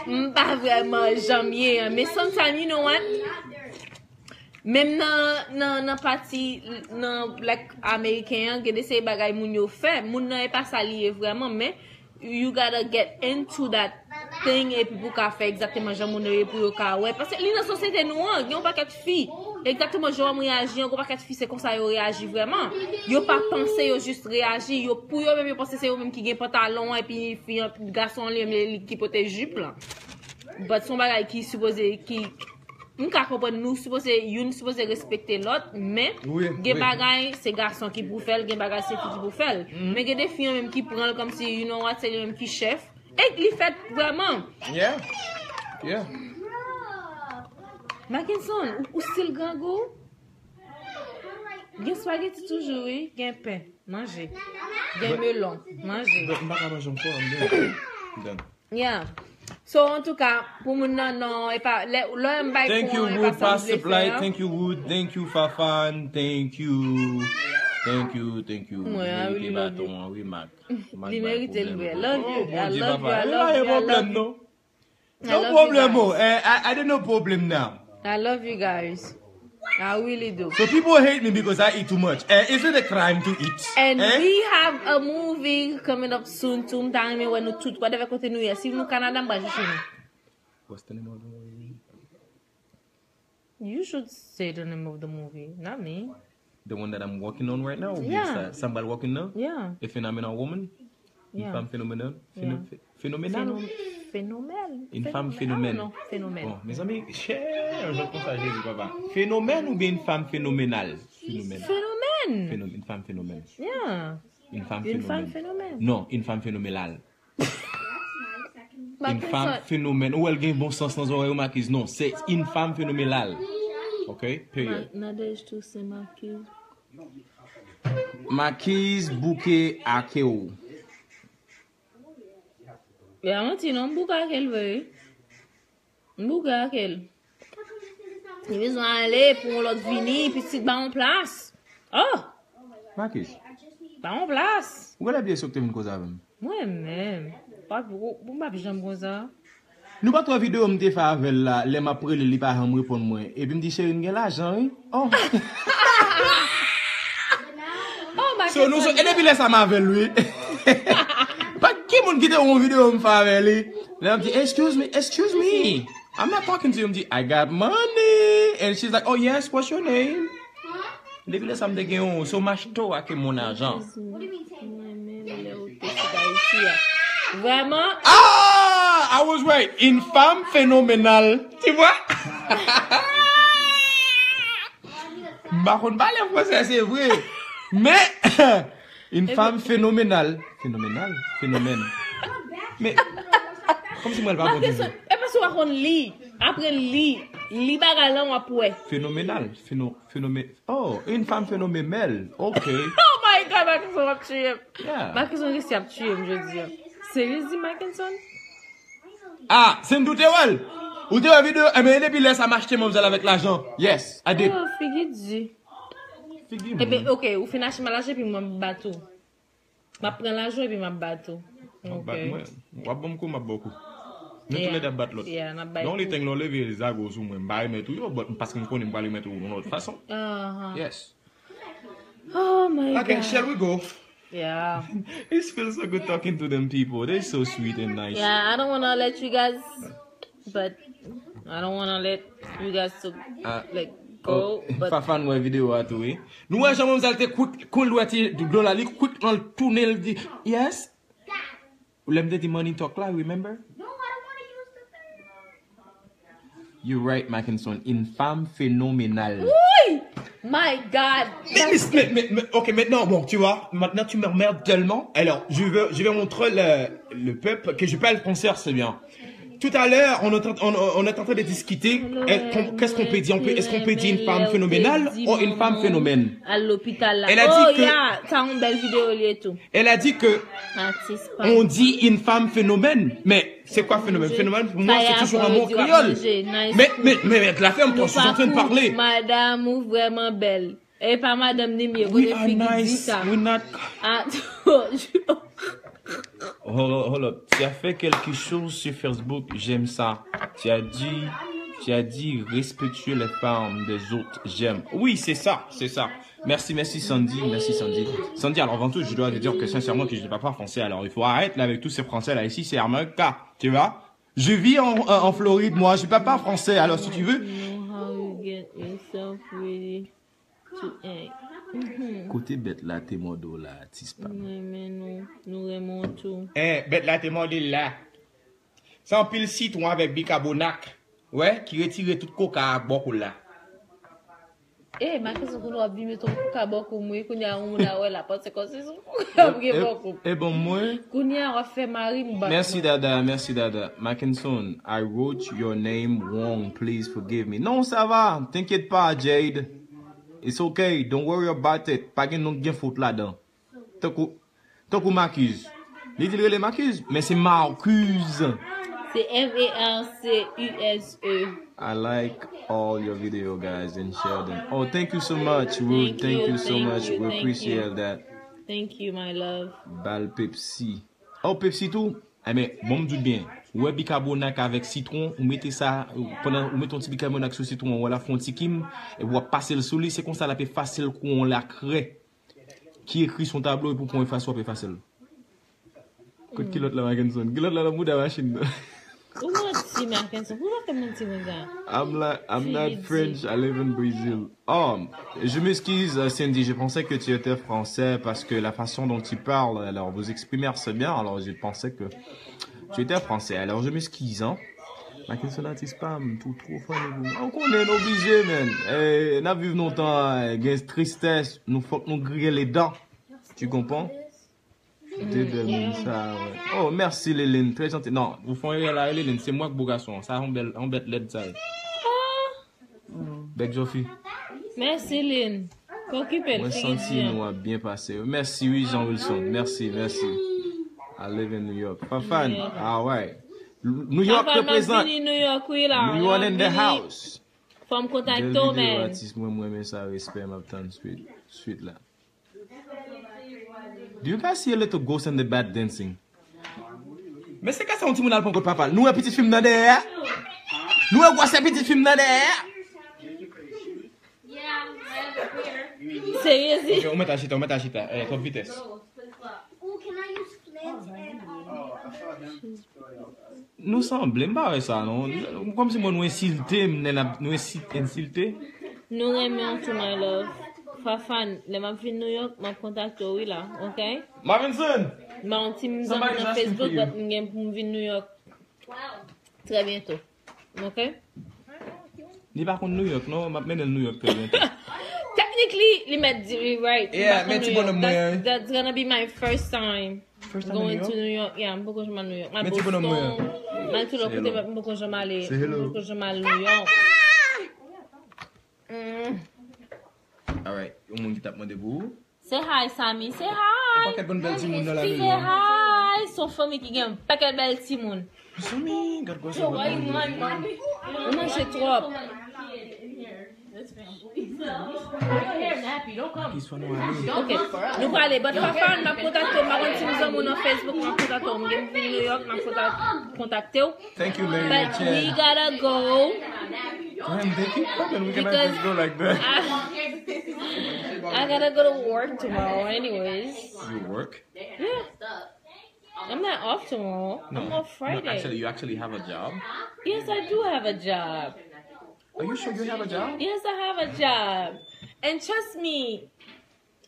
M pa vrèman janm ye an. Men sometimes, you know what? Menm nan, nan, nan pati, nan, like, Ameriken an, gen de seri bagay moun yo fè. Moun nan e pa sa li ye vrèman, men you gotta get into that thing epi pou ka fè egzakteman jan moun yo ye pou yo ka wè. Paske li nan sosyete nou an, gen yon pakèt fi. Egzakteman jan w reyaji an, gen yon pakèt fi se konsa yo reyaji vrèman. Yo pa panse, yo jis reyaji. Yo, pou yo menm, yo panse se yo menm ki gen pantalon an epi fi an, gason an li menm li ki pote jip lan. But se yon bagay ki sipoze, ki m ka konprann nou sipoze, youn sipoze respekte lòt, men gen bagay se gason ki pou fè l, gen bagay se fi ki pou fè l. Men gen de fi an menm ki pran l kòmsi, you know what, se li menm ki chèf. E li fèt vrèman. Yeah. Yeah. Mackenson, ou, ou still grangou? Gen spaghetti toujou, wi. Gen pen. Manje. Gen melon. Manje. But m pa ka manje ankò, I'm done. I'm done. Yeah. So, an tou ka, pou moun nan, non, e pa, lè, lè m bay Thank you, kou an, e pa Wood, sa m Pastor vle fè Blight. An. Thank you, Wood. Thank you, Fafan. Thank you. Thank you, thank you. Mwen, I really love you. Baton an, wi, Mac. Li merite l vre. Love you. I Bondye, love you. papa. I Yo love pa you. gen I love pwoblèm, you. non. I No love you problem, guys. oh. Eh, I, I didn't no problem now. I love you guys. I really do. So people hate me because I eat too much. Eh, is it a crime to eat? And Eh? We have a movie coming up soon too. M ta renmen wè nou tout. Whatever kote nou ye. Si nou Canada, m pral chèche nou. What's the name of the movie? You should say the name of the movie, not me. The one that I'm working on right now? Yeah. Sa, sa m pral working nan? Yeah. A phenomenal woman? Une Yeah. Femme phénoménale? Yeah. Phéno- Phénoménale? Phénom- Phénomène. Phénom- phénomène. I don't know. Phénomène. Bon, mes amis, chè, je konsa Jezi papa. Phénomène ou bien une femme phénoménale? Phénomène. Phénomène. Phénom- une femme phénomène. Yeah. Une femme Une phénomène. Femme phénomène. Non, une femme phénoménale. Une femme phénomène. Ou wè l gen bon sans nan zòrèy ou, Makiz? Non, c'est une femme phénoménale. Ok? Period. Nadège tou se Makiz. Makiz bouke ake w. Ya manti non, m bouke ake l vre. M bouke ake l. Li bezwen ale pou yon lòt vini, pitit ba yon plas. Oh! Makiz, Ba yon plas. ou genlè bliye sa w te vin koze avè m. Mwen menm. Pa pou pou m pa janm konsa. Nou pa t wè videyo m te fè avè l la, lè m ap rele li pa janm reponn mwen. Epi m di, cheri, m gen lajan, wi. Oh. Oh, my So, nou, so, e depi lè sa m avè l, wi. Pa ki moun ki te wè yon videyo m fè avè li. Lè m di, excuse me, excuse me. I'm not talking to you. M di, I got money. And she's like, oh yes, what's your name? Depi lè sa m te gen yon, so m achte w ake mon ajan. Mwen menm lè ou te sot Ayiti a. Vrèman? Ah! I was right. Une femme phénoménale. Tu vois? M pa konn pale fransè, se vre. Men, une femme phénoménale. Phénoménale? Phénomène. Men, kòmsi mwen l pa bon toujou. E paske w pa konn li. Apre li, li bagay lan w ap wè. Phénoménale. Phéno, phénomène. Oh, une femme phénoménale. Ok. Oh my God, Mackenson ap tiye m. Yeah. Mackenson resi ap tiye m jodi a. Seriously, Mackenson? Ah, se m tou te wè l. Ou te wè videyo? Enben, depi lè sa m achte manmzèl avèk lajan. Yes, I did. Oh, figi di. Figi Ebe, moun. Ok, ou fin achte m lajan epi mwen bat ou. M ap pran lajan epi m ap bat ou. M ap bat Ok. mwen. W ap ban m kou, m ap ba w kou. Nou tou lè ap bat lòt. Yeah, n ap bay kou. The only thing, lè w leve zago sou mwen, m pa remèt ou yo, but paske m konnen m pral remèt ou yon lòt fason. Uh-huh. Yes. Oh my God. Okay, shall we go? Yeah. It feels so good talking to them people. They're so sweet and nice. Yeah, I don't want to let you guys, but I don't want to let you guys to Ah, like go, oh, but Fafan wè videyo a tou, wi. Nou wè jan manmzèl te kwik, kon l wè ti dlo la, li kwik nan l tounen, l di, yes. Lè m te di money talk la, remember? You're right, Mackenson. Une femme phénoménale. Wouy! My God! Mais, mais, mais, mais, mais, ok, maintenant, bon, tu vois, maintenant tu m'emmerdes tellement. Alors, je veux, je vais montrer le, le peuple que je parle français, c'est bien. Tout à l'heure, on, est en- on, on est en train de discuter. Euh, qu'on- Qu'est-ce qu'on peut dire? On peut- Est-ce qu'on peut dire une femme phénoménale ou une femme phénomène? Al lopital la. Elle a dit Oh, que- yeah, sa yon bèl videyo li tou. Elle a dit que Atis pa. On dit une femme phénomène. Mais c'est quoi phénomène? Phénomène, pour moi, c'est toujours un mot créole. Mais, mais, mais, mais la femme, quand je suis en train de parler. Madame ou vrèman bèl. E pa madanm ni m ye, We kote are fi ki di nice. Sa. We not. Ah, Hold up, hold up. Tu as fait quelque chose sur Facebook. J'aime ça. Tu as dit, tu as dit respectuer les femmes des autres. J'aime. Oui, c'est ça, c'est ça. Merci, merci Sandy, merci Sandy. Sandy, alors avant tout, je dois te dire que sincèrement que je ne parle pas français. Alors il faut arrêter là avec tous ces français là. Ici, c'est America, tu vois. Je vis en, en, en Floride, moi, je parle pas français. Alors si tu veux. Know how you get yourself ready to act. Kote bèt la te mòde w la, atis pa m? Mwen renmen nou, nou renmen w tou. Eh, bèt la te mòde l la. Se anpil sitwon avèk bikabonak. Wè, ki retire tout koka ak bòkoul la. Eh, Mackenson, kounye a w ap vin met yon koka bòkoul mwen, kounye a yon moun a wè la, panse kòmsi se yon koka ap gen bòkoul. E bon mwen. Kounye a w ap fè mari m bat Merci mwen. Dada, merci Dada. Mackenson, I wrote your name wrong, please forgive me. Non, sa va, t'inquiète pas, Jade. It's okay, don't worry about it. Pa gen non gen fot ladan. Tankou, tankou Marcuse. Li di l rele Marcuse, men se Marcuse. Se M A R C U S E. I like all your video, guys, and share them. Oh, thank you so much, Ruth. Thank you so much. We appreciate that. Thank you, my love. Bal Pepsi. Oh, Pepsi tou? Enben, bon, m di w byen. Ou wè bikabonak avèk sitwon, ou mete sa, pandan ou mete yon ti bikabonak sou sitwon, ou wè l ap fè yon ti kim, epi w ap pase l sou li, se konsa l ap efase l kou yon lakrè ki ekri sou yon tablo epi w pran efase, w ap efase l. Kot kilòt la, Mackenson? Kilòt la nan bouda machin nan. Ou manti, Mackenson. Poukisa w fè manti konsa? I'm like, I'm not French, I live in Brazil. Oh, je m'excuse, euh, Cindy, je pensais que tu étais français parce que la façon dont tu parles, alors vous exprimez assez bien, alors je pensais que tu étais français. Alors je m'excuse, hein. Mackenson atis pa m, tou two funny pou mwen. Ou konnen, nou oblije, man. Eh, n ap viv nan tan, eh, gen tristès, nou fòk nou griyen ledan. Tu comprends? De bèl moun sa, wè. Oh, merci Liline, très gentil. Non, ou fè yon erè la, Liline, se mwen k bo gason an. Sa yon bèl, yon bèt lèd sa ye. Bèt Jofi. Mèsi Lin. Pa okipe l, Mwen figi santi di an. Nou ap byen pase. Mèsi wi Jean Wilson. Mèsi, mèsi. I live in New York. Fafan, ah ouais. New York Fafan, m ap represent. Vini New York wi la. New York in the house. Fò m kontakte Bèl w, videyo man. Atis mwen, mwen renmen sa, respè, m ap tann swit, swit la. Do you guys see a little ghost in the bed dancing? Men se ka sa yon timoun al pran kot papa l. Nou wè pitit fi m nan dèyè a? Nou wè gwosè pitit fi m nan dèyè a? Serye, si. Ok, ou mèt achita, ou mèt achita. Eh, twòp vitès. Ooh, can I use flint and um, Nou sanble, m pa wè sa non. Kòmsi mwen nou ensilte m, nen ap nou ensi- ensilte. Nou renmen w tou, my love. Fafan, lè m ap vin New York, m ap kontakte w wi la, ok? Mavinson! M pa yon ti m zanmi Somebody's nan asking for Facebook, you. But m gen pou m vin New York. Trè byento. Ok? Li pa konn New York non, m ap mennen l New York trè byento. Technically, li mèt di li right. Yeah, M pa konn men ti New York. Bonhomme mwen, That's, that's gonna be my first time First time in going New to York? New York. Yeah, m poko janm al New York. M al Men ti Bonhomme mwen. Boston, m al tout lòt kote, but m poko janm ale. Say hello. M poko janm al New York. Mm. Alright, yon moun ki t ap mande pou ou. Say hi, Sammy. Say Yon hi. pakèt bon bèl timoun nan la Say mezon. Hi. Se yon fanmi ki gen yon pakèt bèl timoun. Mezanmi, gad gwosè moun nan. Ou manje twòp. Your hair nappy. Don't come. Ki swa nou ale? Ok, nou prale, but Fafan, m ap kontakte w, m pa konn si m zanmi w nan Facebook, m ap kontakte w, m gen vin New York, m ap kontak- kontakte w. Thank you, Larry But we Chan. Gotta go Damn, they keep coming. We cannot because just go like that. I, I gotta go to work tomorrow, anyways. You work? Yeah. I'm not off tomorrow. I'm No. off Friday. No, actually, you actually have a job? Yes, I do have a job. Are you sure you have a job? Yes, I have a job. And trust me,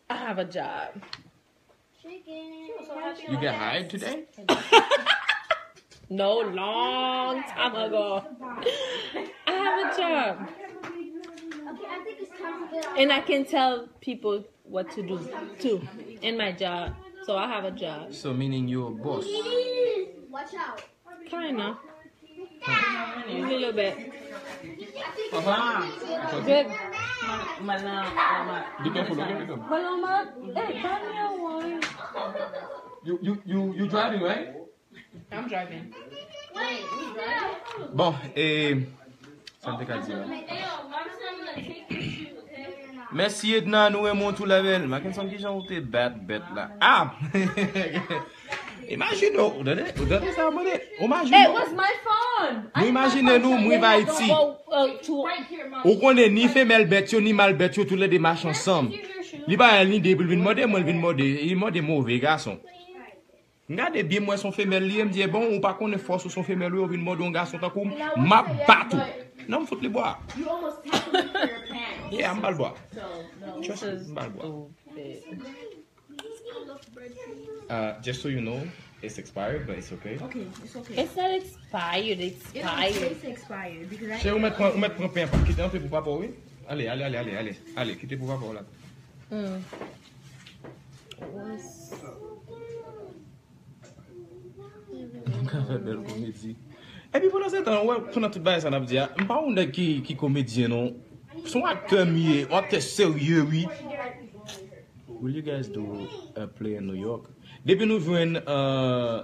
I have a job. You get hired today? No, long time ago. I have a job. And I can tell people what to do too in my job. So I have a job. So meaning you're a boss. Kinda. A little bit. Babe, Be careful, okay? Be careful. Paloma, hey, buy me a wine. You, you, you, you driving, right? I'm driving. Bon, e sa m te ka di la. Mèsi Edna, nou renmen w tou la bèl. Mackenson, kijan ou te bat bèt la? Ah! Imajine w, ou tande, ou tande sa mande? Ou imajine Hey, w. Where's my phone? Nou imajine nou, m rive Ayiti. Ou konnen ni femèl bèt yo, ni mal bèt yo, toulède mache ansanm. Li pa gen lide pou l vin mòde mwen, l vin mòde, li mòde move gason. M gade byen, m wè se yon femèl li ye, m di, e bon, ou pa konnen fòs ou se yon femèl, ou vin mòde yon gason tankou m, m ap bat ou. Non, m fout li bwa. Yeah, m ba l bwa. Trust me, m ba l bwa. Uh, just so you know, it's expired, but it's okay. Okay, it's okay. It's not expired, It don't expired. taste expired because I Chè, ou mèt pran, ou mèt pran pen an, kite an pe pou papa w, wi. Ale, ale, ale, ale, ale. Ale, kite pou papa w la. Mm. M ka fè bèl komedi. Epi pandan se tan, ou wè, pandan tout bagay sa n ap di a, m pa yon nèg ki, ki komedyen, non. Se yon aktè m ye, yon aktè serye, wi. Will you guys do a play in New York? Depi nou jwenn, uh,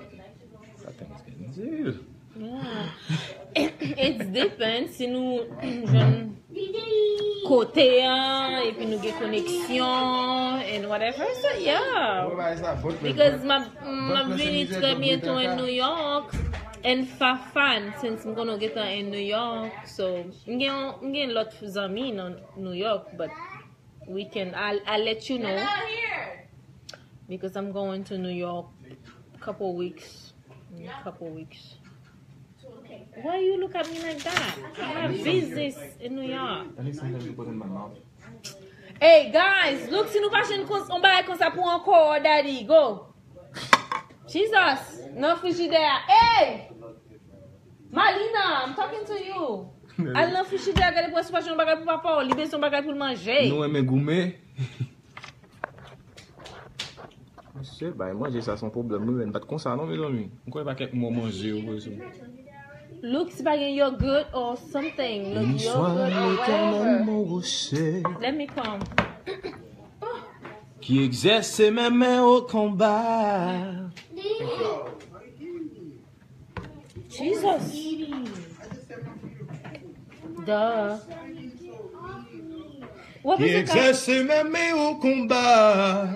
that thing is getting serious. Yeah. It's depends si nou jwenn kote a, epi nou gen koneksyon and whatever, so yeah. Because m ap m ap vini trè byento in New York, and Fafan, since m konnen w gentan in New York, so m gen yon- m gen lòt zanmi nan New York, but we can, I'll, I'll let you know because I'm going to New York couple weeks. In a couple weeks. Why you look at me like that? I have business in New York. I need something to put in my mouth. Hey guys, look, si nou pa jwenn kons- yon bagay konsa pou ankò, daddy, go. Jesus, nan frijidè a. Hey! Malina, I'm talking to you. Al nan frijidè a, gade pou wè si w pa jwenn yon bagay pou papa w. Li bezwen yon bagay pou l manje. Nou renmen goumen. Mesye, bay manje sa se yon pwoblèm, wi, men pa t konsa non, mezanmi. M kwè pa kèk mò manje yo vre sou. Look si pa gen yogurt or something. Look, Beni swa yogurt or Letènèl, whatever. mon rocher, Let me come. qui exerce mes mains au combat. Jesus. Duh. What Qui was it called? Exerce mes mains au combat.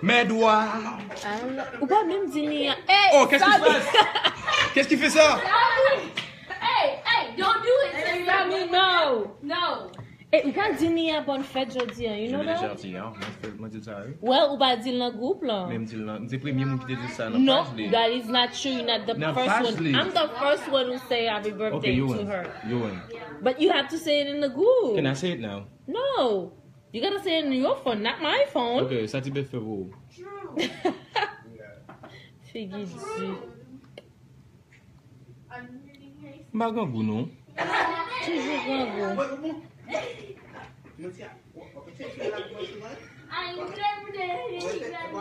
Mes doigts. I don't know. Ou pa menm di ni a. Hey, Oh, qu'est-ce qui se Samy! passe? Qu'est-ce qui fait ça? Hey, hey, don't do it, Samy, no. No. Hey, ou pa di ni a bonne fête jodi a, you know Mwen te that? chati, hein? Mwen te- mwen te di sa, wi. Well, ou pa di l nan gwoup lan. Men m di l nan, m se premye moun ki te di sa nan No, paj li. that is not true. You're not the Nan first paj one. Li. I'm the first one who say happy Ok, birthday yo to win. Her. Yo win. But you have to say it in the group. Can I say it now? No. You gotta say it in your phone, not my phone. Ok, sa ti bèf fè pou ou. Figi di. M pa grangou non. Toujou grangou.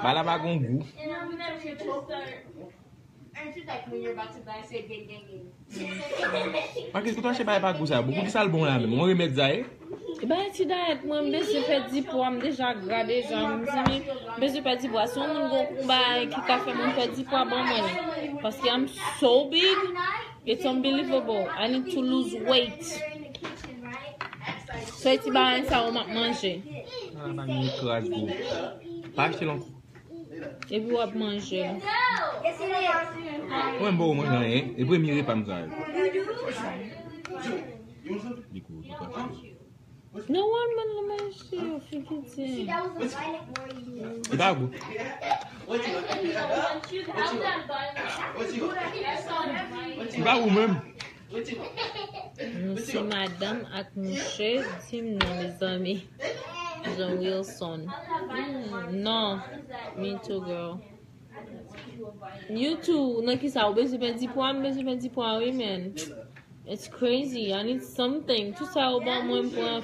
Bagay la pa gon gou. Marcus, kote w achte bagay pa gou sa? Bon, poukisa l bon la menm? Yon remèd sa ye? Bay ti dayèt, mwen m bezwen pèdi pwa, m deja gra deja, m di m bezwen pèdi pwa. Si yon moun gon bagay ki ka fè moun pèdi pwa, ban mwen li. Paske I'm so big, it's unbelievable. I need to lose weight. So, e ti bagay sa yo m ap manje. Ah, bagay kraz gwo. Pa achte l ankò. Epi w ap manje. Mwen m poko manje anyen. E premye repa m sa yo. Li kou, li kou. Non, wè, men l manje yo, figi di. Li pa gou. Li pa gou menm. Nou se madanm ak mouche, di m non, mezanmi. Jean Wilson. Hmm, non. Me too, girl. You too. Nan ki sa? Ou bezwen pèdi pwa? M bezwen pèdi pwa, wi, man. It's crazy. I need something. Tout sa yo ban mwen, m pran,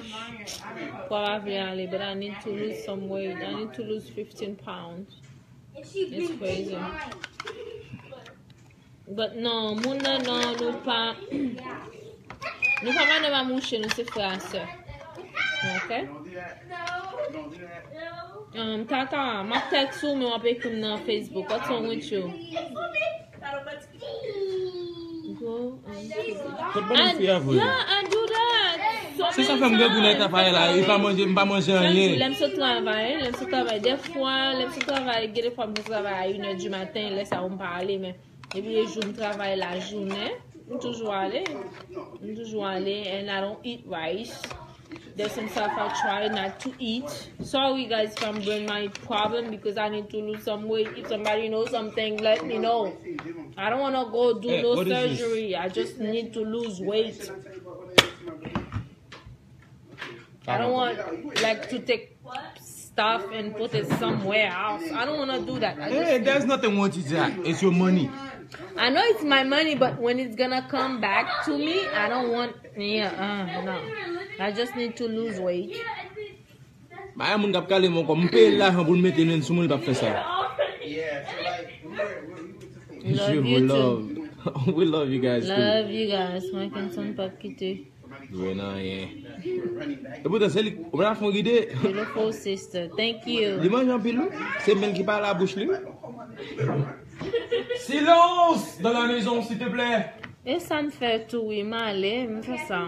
pwa pa vle ale, but I need to lose some weight. I need to lose fifteen pounds. It's crazy. But non, moun nan, non, nou pa, nou pa madanm a mouche, nou se frè a sè. Ok? Um, Tata, m ap tèks ou, men w ap ekri m nan Facebook. What's wrong with you? Go, um, Kot bann fi a vre? Yeah, I do that. So many times. Se sa fè m grangou nan travay la, e pa manje, m pa manje anyen. Lè m sot travay, lè m sot travay, dèfwa, lè m sot travay, gen defwa m sot travay a inè di maten, lè sa yo m pa ale, men Epi e jou m travay lajounen, m toujou ale. M toujou ale, and I don't eat rice. There's some stuff I try not to eat. Sorry, guys, if I'm bring my problem because I need to lose some weight. If somebody knows something, let me know. I don't wanna go do no surgery. I just need to lose weight. I don't want, like, to take stuff and put it somewhere else. I don't wanna do that. I just Hey, there's nothing wrong with that. It's your money. I know it's my money, but when it's gonna come back to me, I don't want, yeah, uh, no. I just need to lose weight. Ba yon moun k ap kale m ankò, m peye l lajan pou l mete men sou mwen, li p ap fè sa. Love you too. We love you guys too. Love you guys. Mackenson p ap kite. Jwenn anyen. E poutan, se li, ou pa fon ride. Beautiful sister. Thank you. Li manje anpil, wi. Se menm ki pale a bouch li, wi. Silence dans la maison, s'il te plaît. E sa m fè tou, wi, m ale, m fè sa.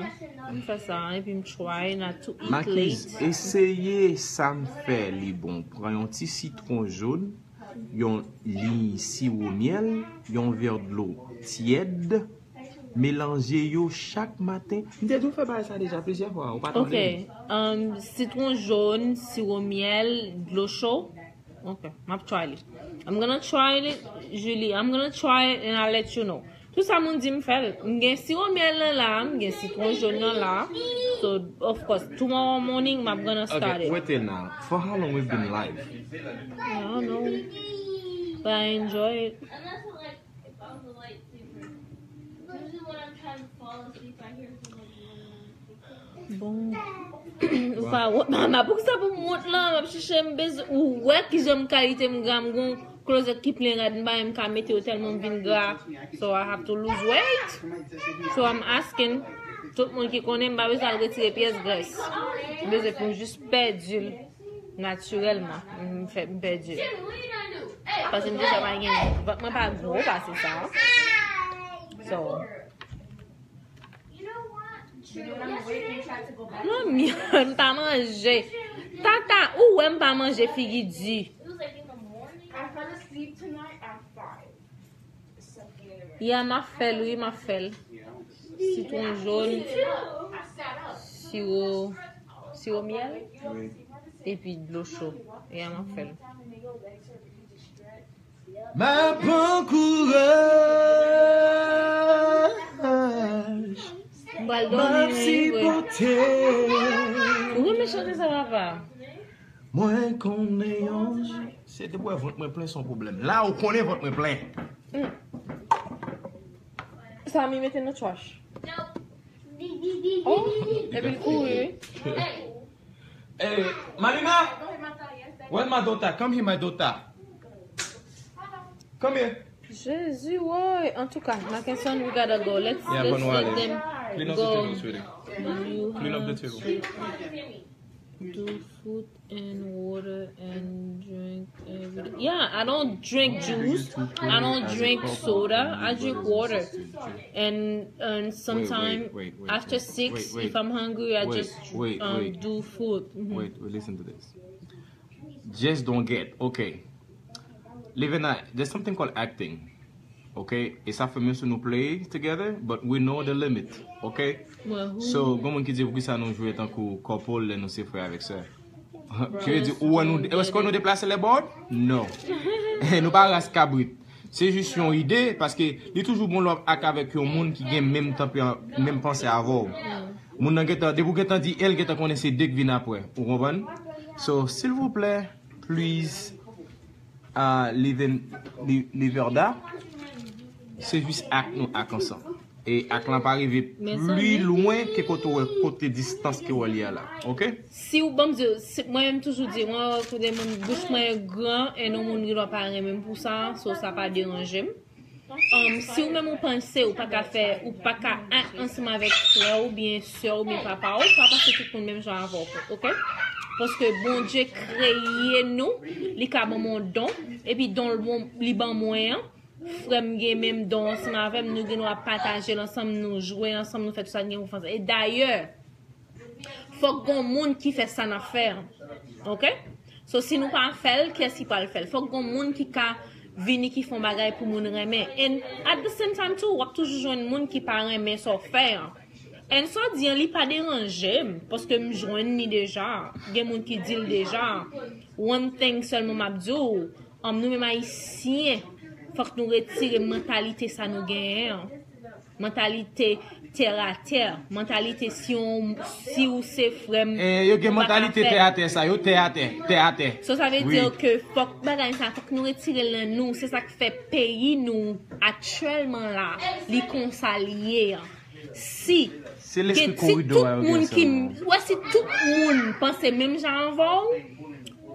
M fè sa, epi m try not to eat late. Makis, eseye sa m fè, li bon. Pran yon ti sitwon jòn, yon liy siwo myèl, yon vè dlo tyèd, melanje yo chak maten. M te tou fè bagay sa deja plizyè fwa, ou pa tande. Ok, um, sitwon jòn, siwo myèl, dlo cho. Ok, m ap try li. I'm gonna try it, Julie. I'm gonna try it and I'll let you know. Tout sa moun di m fè l. M gen siwo myèl nan la, m gen sitwon jòn nan la. So, of course, tomorrow morning, m ap gonna start it. Okay, wait till now. For how long we've been live? I don't know. But I enjoy it. Bon. Ou pa wont, mama, poukisa pou m wont la? M ap chèche, m bezwen, ou wè kijan m kalite m gra, m gon klozèt ki plen rad, m pa menm ka mete yo tèlman m vin gra. So I have to lose weight. So I'm asking tout moun ki konnen m pa bezwen al retire pyès grès. M bezwen pou m jis pèdi l natirèlman. M fè, m pèdi l. Paske m deja pa gen, vant mwen pa gwo pase sa. So, Manmi, m pa manje. Tata, ou wè m pa manje figi di. Ya, m ap fè l, wi, m ap fè l. Sitwon jòn, siwo, siwo myèl, epi dlo cho. Ya, m ap fè l. M ap pran kouraj. M pral dòmi, m ap sipote. Ou renmen chante sa, papa? Mwen konnen yon jou. Se depi w wè vant mwen plen, se yon pwoblèm. La, ou konnen vant mwen plen. Mm. Sa mi mete nan trash. Oh, epi l kouri, wi. Hey, Malima! Where's my daughter? Come here, my daughter. Come here. Jezi, woy. Antouka, Mackenson, we gotta go. Let's, yeah, let's let them go. Clean up the table. Do food and water and drink every day. Yeah, I don't drink juice. I don't drink soda. I drink water. And and sometime after six, if I'm hungry, I just um, do food. Mhm. Wait, wait, listen to this. Just don't get, okay. Living a, there's something called acting. Okay? E sa fè menm si nou play together, but we know the limit. Okay? So, gon moun ki di poukisa nou jwe tankou couple lè nou se frè avèk sè. Ki vle di ou wè nou, èske nou deplase lè bòd? No. Nou pa ras kabrit. Se jis yon ide, paske li toujou bon lè w ap ak avèk yon moun ki gen menm tanpe, menm panse avè w. Moun nan gentan, depi w gentan di el, gentan konnen se de k vin apre. Ou konprann? So, silvouplè, please, uh, Liven, Li- Liverda, se jis ak nou ak ansanm. E ak lan pa rive pli lwen ke kote w wè, kote distans ke w wè li a la. Ok? Si w, ban m di w, se- mwen menm toujou di, mwen wè kote moun, bouch mwen gran, e nou moun gen dwa pa renmen m pou sa, so sa pa deranje m. Um, si w menm ou panse ou pa ka fè, ou pa ka ak ansanm avèk frè w, oubyen sè w, oubyen papa w, pa panse tout moun menm jan avè w, ok? Paske Bondye kreye nou, li ka ban mwen yon don, epi don l bon- li ban mwen an, frè m gen menm don ansanm avè m, nou gen dwa pataje l ansanm, nou jwe ansanm, nou fè tout sa n gen pou fè ansanm. E dayè, fòk gon moun ki fè sa n ap fè an. Ok? So, si nou pa fè l, kiyès ki pral fè l? Fòk gon moun ki ka vini, ki fè yon bagay pou moun renmen. And at the same time too, w ap toujou jwenn moun ki pa renmen sa w fè an. And sa w di an, li pa deranje m, paske m jwenn li deja. Gen moun ki di l deja. One thing sèlman m ap di w, um, nou menm Ayisyen, fòk nou retire mantalite sa nou genyen an. Mantalite tè a tè, mantalite si w, si w se frè m. Eh, yo gen mantalite tè a tè sa, yo tè a tè, tè a tè. So sa vle di ke fòk bagay sa, fòk nou retire l nan nou, se sa k fè peyi nou aktyèlman la, li konsa l ye an. Si Se lespri koridò a yo gen sèlman. Wè, si tout moun panse menm jan avè w,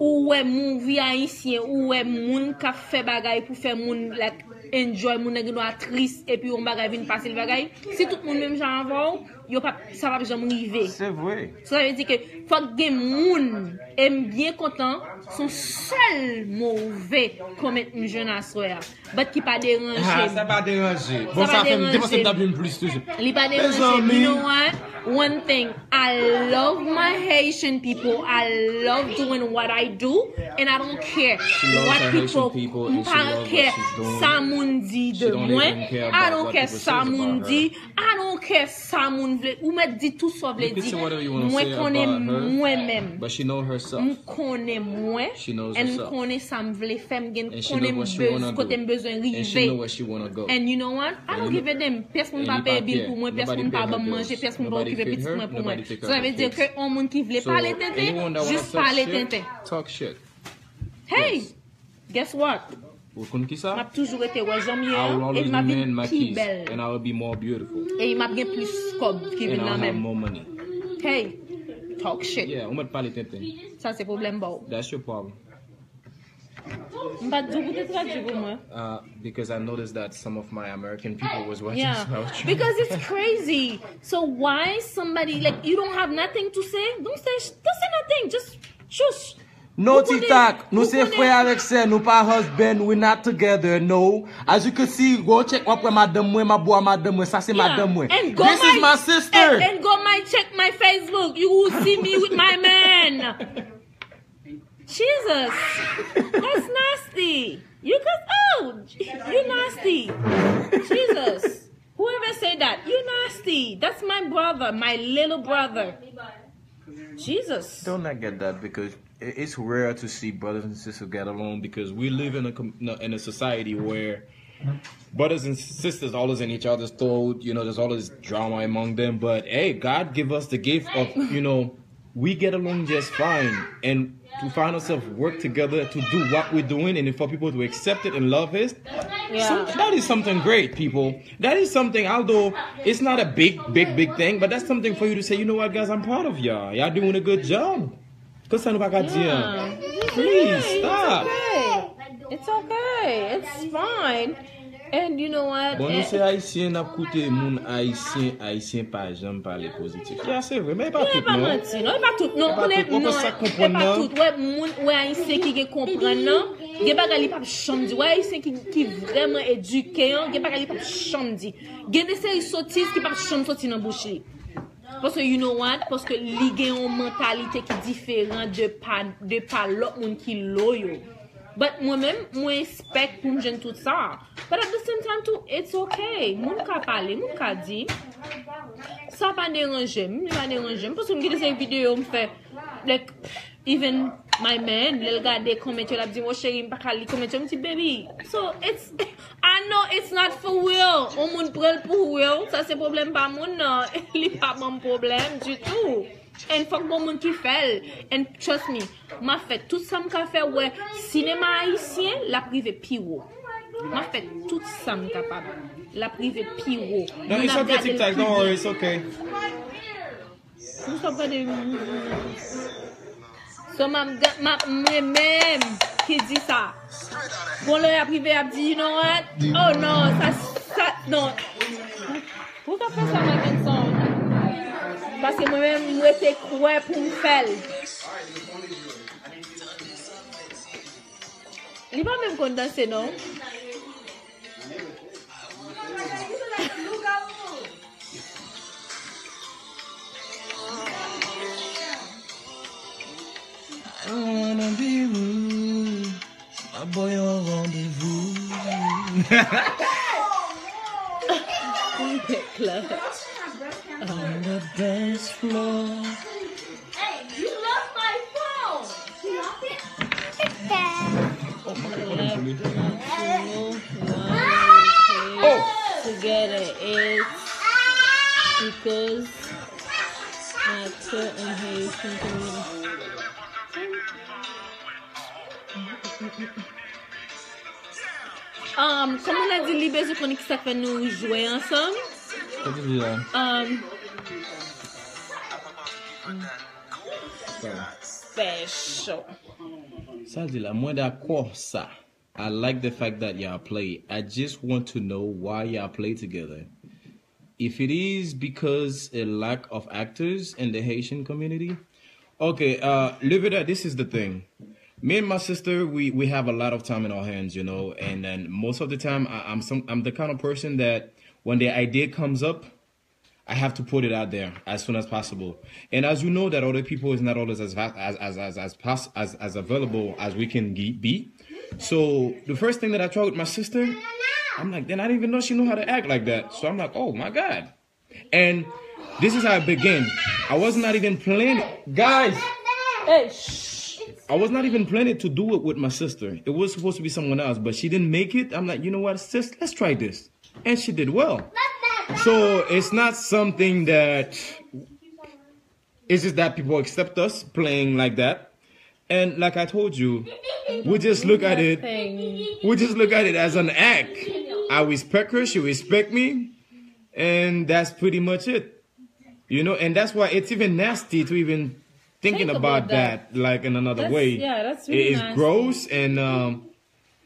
ou wè movie ayisyen, ou wè moun k ap fè bagay pou fè moun like enjoy, moun nan gen dwa tris epi yon bagay vin pase l bagay, si tout moun menm jan avè w, yo p ap, sa p ap janm rive. Se vre. Sa vle di ke fòk gen moun, e m byen kontan se yon sèl move comment m jwenn aswè a, but ki pa deranje m. Sa pa deranje. Bon, sa fè m te panse m t ap jwenn plis toujou. Li pa deranje m. You know what? One thing, I love my Haitian people. I love doing what I do, and I don't care what people, m pa care sa moun di de mwen. I don't care sa moun di. I don't care sa moun vle. Ou mèt di tout sa w vle di. Mwen konnen mwen menm. M konnen mwen. And m konnen sa m vle fè. M gen konnen kote m bezwen rive. And you know what? I don't give a damn. Pyès moun pa peye bil pou mwen, pyès moun pa ban m manje, pyès moun pa okipe pitit mwen pou mwen. Sa vle di ke yon moun ki vle pale tenten, jis pale tenten. Hey! Guess what? Ou konn ki sa? M ap toujou rete wè jan m ye an, epi m ap vin pi bèl. And I will be more beautiful. E m ap gen plis kòb ki vin nan men m. Hey! Talk shit. Yeah, ou mèt pale tenten. Sa se pwoblèm pa w. That's your problem. M pa t di w pou te tradui pou mwen. Uh, because I noticed that some of my American people was watching, yeah. So I was trying. Because it's crazy. So why somebody, like, you don't have nothing to say? Don't say, don't say nothing. Just shush. No, T-Tac, nou se frè avèk sè, nou pa husband, we not together, no. As you can see, go check, w ap wè madanm mwen, m ap bwè madanm mwen, sa se madanm mwen. This is my sister. And, and go my check my Facebook, you will see me with my man. Jesus, that's nasty. You could, oh, you nasty. Jesus, whoever said that, you nasty. That's my brother, my little brother. Jesus. Don't not get that because i- it's rare to see brothers and sisters get along because we live in a com- no, in a society where brothers and sisters always in each other's throat. You know, there's always drama among them. But hey, God give us the gift of you know we get along just fine, and to find ourselves work together to do what we're doing, and for people to accept it and love it. Yeah. Some, that is something great, people. That is something, although it's not a big, big, big thing, but that's something for you to say, you know what, guys, I'm proud of y'all. Y'all doing a good job. Konsa nou pa ka di an. Please, stop. It's okay. It's fine. And you know what? Bon, nou se Ayisyen, n ap koute moun Ayisyen. Ayisyen pa janm pale pozitif. Ya, se vre, men e pa tout, non. E pa manti, non, e pa tout, non. Ou konnen, non, e pa tout. Wè, moun, wè Ayisyen ki gen konprann, non. Gen bagay li p ap janm di. Wè Ayisyen ki, ki vrèman edike, an, gen bagay li p ap janm di. Gen de seri sotiz ki p ap janm soti nan bouch li. Paske, you know what? Paske li gen yon mantalite ki diferan de pa, de pa lòt moun ki lo yo. But mwen menm, mwen expect pou m jwenn tout sa. But at the same time too, it's okay. Moun ka pale, moun ka di. Sa pa deranje m, li pa deranje m. Paske m gen de seri videyo m fè, like, even my man, lè l gade comment yo, l ap di m, "Oh, cheri, m pa ka li comment yo." M di, "Baby, so it's, I know it's not for real." On moun pran l pou real, sa se pwoblèm pa moun nan. Li pa ban m pwoblèm ditou. And fòk gon moun ki fè l. And trust me, m ap fè tout sa m ka fè, wè sinema ayisyen, l ap rive pi wo. M ap fè tout sa m kapab. L ap rive pi wo. Non, it's okay, TikTok, don't worry, it's okay. Ou stop gade. So, m ap ga- m ap mwen menm ki di sa. Bon, lè y ap rive, y ap di, "You know what? Oh non, sa, sa, non." Ou ka fè sa, Mike and Son. Paske mwen menm, m rete kwè pou m fè l. Li pa menm konn danse, non. I wanna be with my boy on rendez-vous. Clutch. On the dance floor. Hey, you lost my phone. You lost it? Oh my God, Left Julie. two, one, Oh. Together. It's because I couldn't hear you. Um, kòman n a di li bezwen konnen ki sa k fè nou jwe ansanm? What is it, uh, Um, sorry. Special. Sa di la, mwen dakò sa. I like the fact that y'all play. I just want to know why y'all play together. If it is because a lack of actors in the Haitian community. Okay, uh, Leveda, this is the thing. Me and my sister, we, we have a lot of time in our hands, you know, and then most of the time, I, I'm some, I'm the kind of person that when the idea comes up, I have to put it out there as soon as possible. And as you know that other people is not always as va- as as as as, pos- as as available as we can ge- be. So the first thing that I try with my sister, I'm like, then I didn't even know she knew how to act like that. So I'm like, oh my God. And this is how it began. I was not even planning, guys. Hey, shh. I was not even planning to do it with my sister. It was supposed to be someone else, but she didn't make it. I'm like, you know what, sis, let's try this. And she did well. So it's not something that, it's just that people accept us playing like that. And like I told you, we just look at it, Nothing. We just look at it as an act. I respect her, she respect me, and that's pretty much it. You know, and that's why it's even nasty to even thinking Think about, about that. that, like, in another That's, way. Yeah, that's It really is nasty. Gross, and um,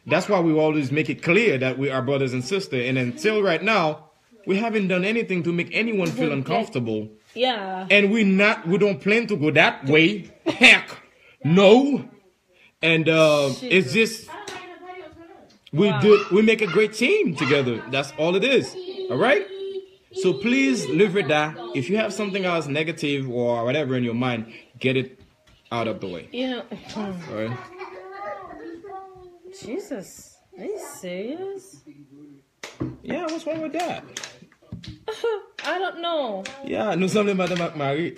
that's why we always make it clear that we are brothers and sisters. And until right now, we haven't done anything to make anyone feel But that- uncomfortable. Yeah. And we not, we don't plan to go that way. Heck, no. And uh, it's just we Wow. do we make a great team together. That's all it is. All right. So please, Livreda, if you have something else negative or whatever in your mind, get it out of the way. Yeah. All right. Jesus. Are you serious? Yeah, what's wrong with that? I don't know. Yeah, nou sanble madanm ak mari.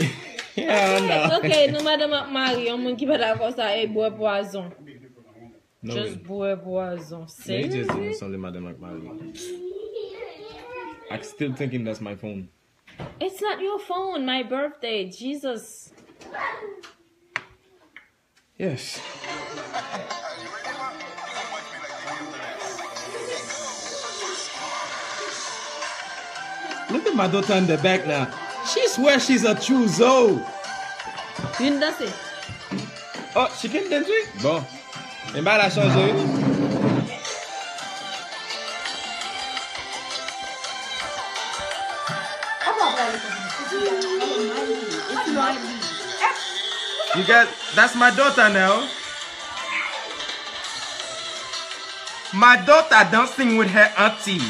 Yeah, no. Ok, nou madanm ak mari, yon moun ki pa dakò sa, e bwè pwazon. No, Just man. Bwè pwazon. They just Seriously? Sanble madanm ak mari. I still thinking that's my phone. It's not your phone, my birthday, Jesus. Yes. Look at my daughter in the back now. She swears she's a choozo. Vin danse. Oh, she can dance, wi? Bon. Men bagay la chanje, wi. You got, that's my daughter now. My daughter dancing with her auntie.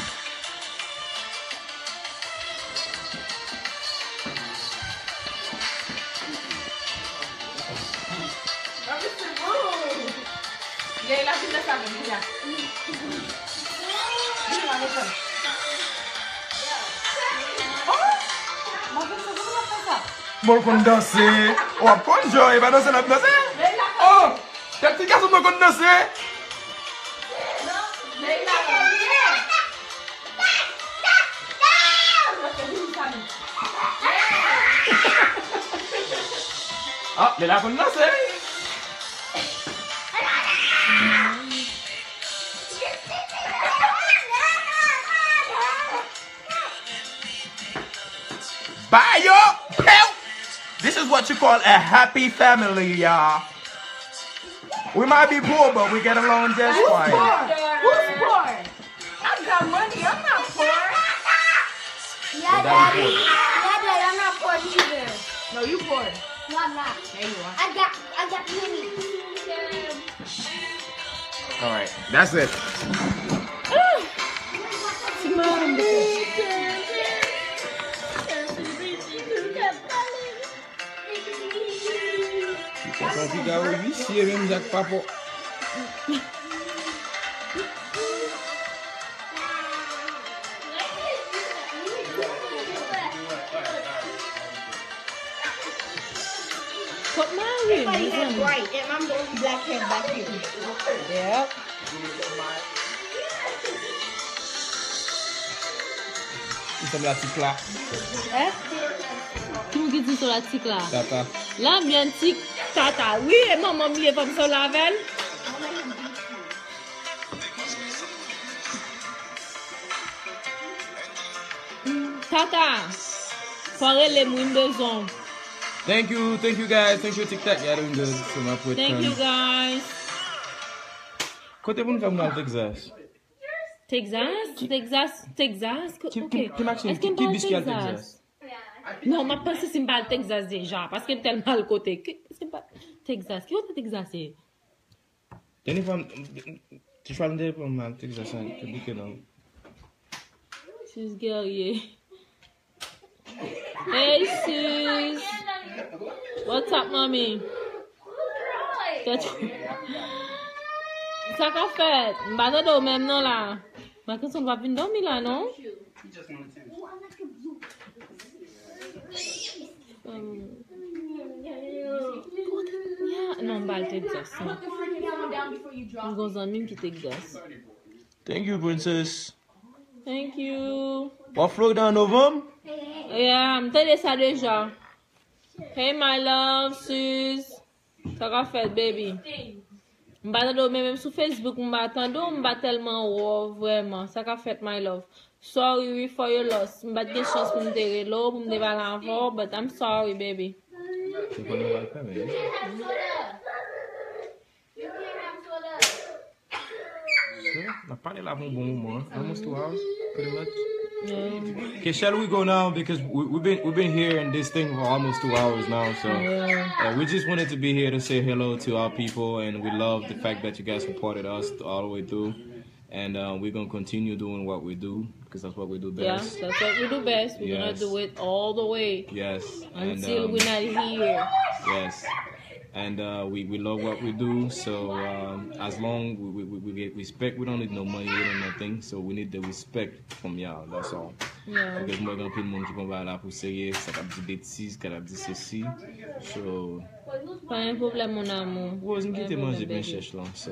Bon, l konn danse. W ap konn jan, e pa danse l ap danse. Oh, kèk ti gason mwen konn danse. Ah, Leila konn danse. Bayo! Pew! This is what you call a happy family, y'all. We might be poor, but we get along just fine. Who's poor? Who's poor? I got money. I'm not poor. Yeah, Daddy. Yeah, Daddy, I'm not poor either. No, you poor. No, I'm not. There you are. I got, I got money. All right, that's it. Tonton Figaro visye menm jan ak papo. Kot mari m, mezanmi? Yep. Li sanble a ti Kla. Hein? Ki moun ki di sanble a ti Kla? Tata. Lanbyan ti Tata. Wi, e manman m li ye, fò m sanble avè l. Tata, fò rele m wi, m bezwen w. Thank you, thank you guys, thank you TikTok, y'all doing good. So my boy Thank you guys. Kote pou nou fè moun al Texas? Texas? Texas? Texas? Ki, ok. Ki, ki, ki maksin, Èske m ki, ki pral bis ki al Texas? Texas? Non, m ap panse si m pa al Texas deja, paske m tèlman al kote. Ki, èske m pa, Texas? Ki kote Texas ye? Dènye fwa m, ti fwa m te pran m al Texas, an, te bouke non. Sis Guerrier. Hey sis. What's up, mommy? Tèt. Sa k ap fèt? M pa tande w menm non la. Mackenson pa vin dòmi la non. Um, yeah, non, m pa al Texas non. M gon zanmi m ki Texas. Thank you, princess. Thank you. W ap Florida an novanm? Yeah, m tande sa deja. Hey, my love, sis. Sa k ap fèt, baby? M pa tande w, men menm sou Facebook, m pa tande w, m pa tèlman wè w vrèman. Sa k ap fèt, my love? Sorry, wi, for your loss. M pa t gen chans pou m te rele w, pou m te pale avè w, but I'm sorry, baby. Se konnen w al fè, men. N ap pale la pou yon bon moman, almost two hours, pretty much. Yeah. Okay, shall we go now? Because we, we've been, we've been here in this thing for almost two hours now, so, yeah. Uh, we just wanted to be here to say hello to our people, and we love the fact that you guys supported us all the way through. And, uh, we're gonna continue doing what we do, because that's what we do best. Yeah, that's what we do best. We're gonna do it all the way. Yes. Until we're not here. Yes. And, uh, we, we love what we do. So, um, as long we, we, we, we get respect, we don't need no money, we don't need nothing. So we need the respect from y'all. That's all. Yeah. Because mwen gen anpil moun ki konn bagay la pou serye, sa k ap di betiz, sa k ap di sesi. So, pa gen pwoblèm, mon amour. Rose, m kite manje pen chèch lan, so.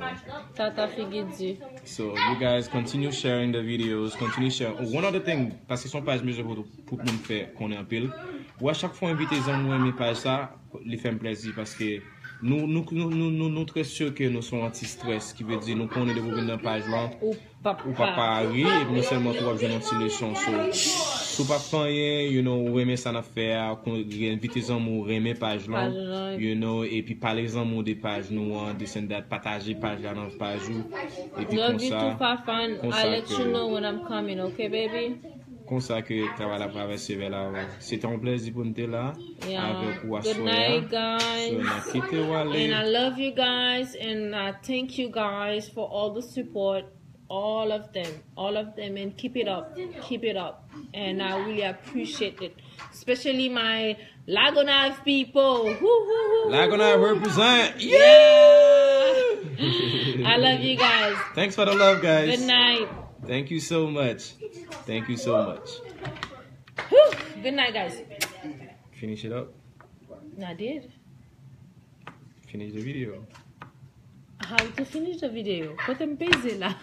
Tata figi di. So, you guys continue sharing the videos, continue sharing. Oh, one other thing, paske se yon paj mezon pou, pou moun fè konnen anpil. Ou wè, chak fwa w envite zanmi w renmen paj sa, li fè m plèzi paske nou, nou, nou, nou, nou, nou trè si ke nou se yon anti-stress, ki vle di nou konnen depi w vin nan paj lan, ou p ap pa ri, epi non sèlman tou w ap jwenn yon ti leson. So, si w p ap fè anyen, you know, ou renmen sa n ap fè a, kon, envite zanmi w renmen paj lan, you know, epi pale zanmi w de paj nou an, this and that, pataje paj la nan paj ou, epi konsa, konsa ke. Love you too, Fafan. I'll let you know when I'm coming, okay, baby? konsa ke travay la pral vèse vè la. Se te yon plèzi pou n te la Yeah. avèk ou Good aswè night, a. So, guys. N a kite w ale. And I love you guys, and I thank you guys for all the support, all of them, all of them, and keep it up, keep it up, and I really appreciate it, especially my Lagonav people. Woo, woo, woo, woo, Lagonav woo. represent. Yeah. I love you guys. Thanks for the love, guys. Good night. Thank you so much. Thank you so much. Whew. Good night, guys. Finish it up. I did. Finish the video. How to finish the video? Kote m peze la?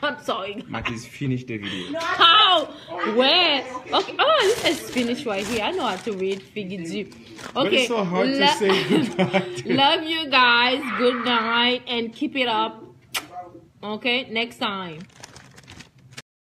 I'm sorry. Matis, finish the video. How? Where? Okay. Oh, it says finish right here. I know how to read. Figi di. But Okay. It's so hard to Lo- say goodbye. Love you guys. Good night and keep it up. Okay. Next time.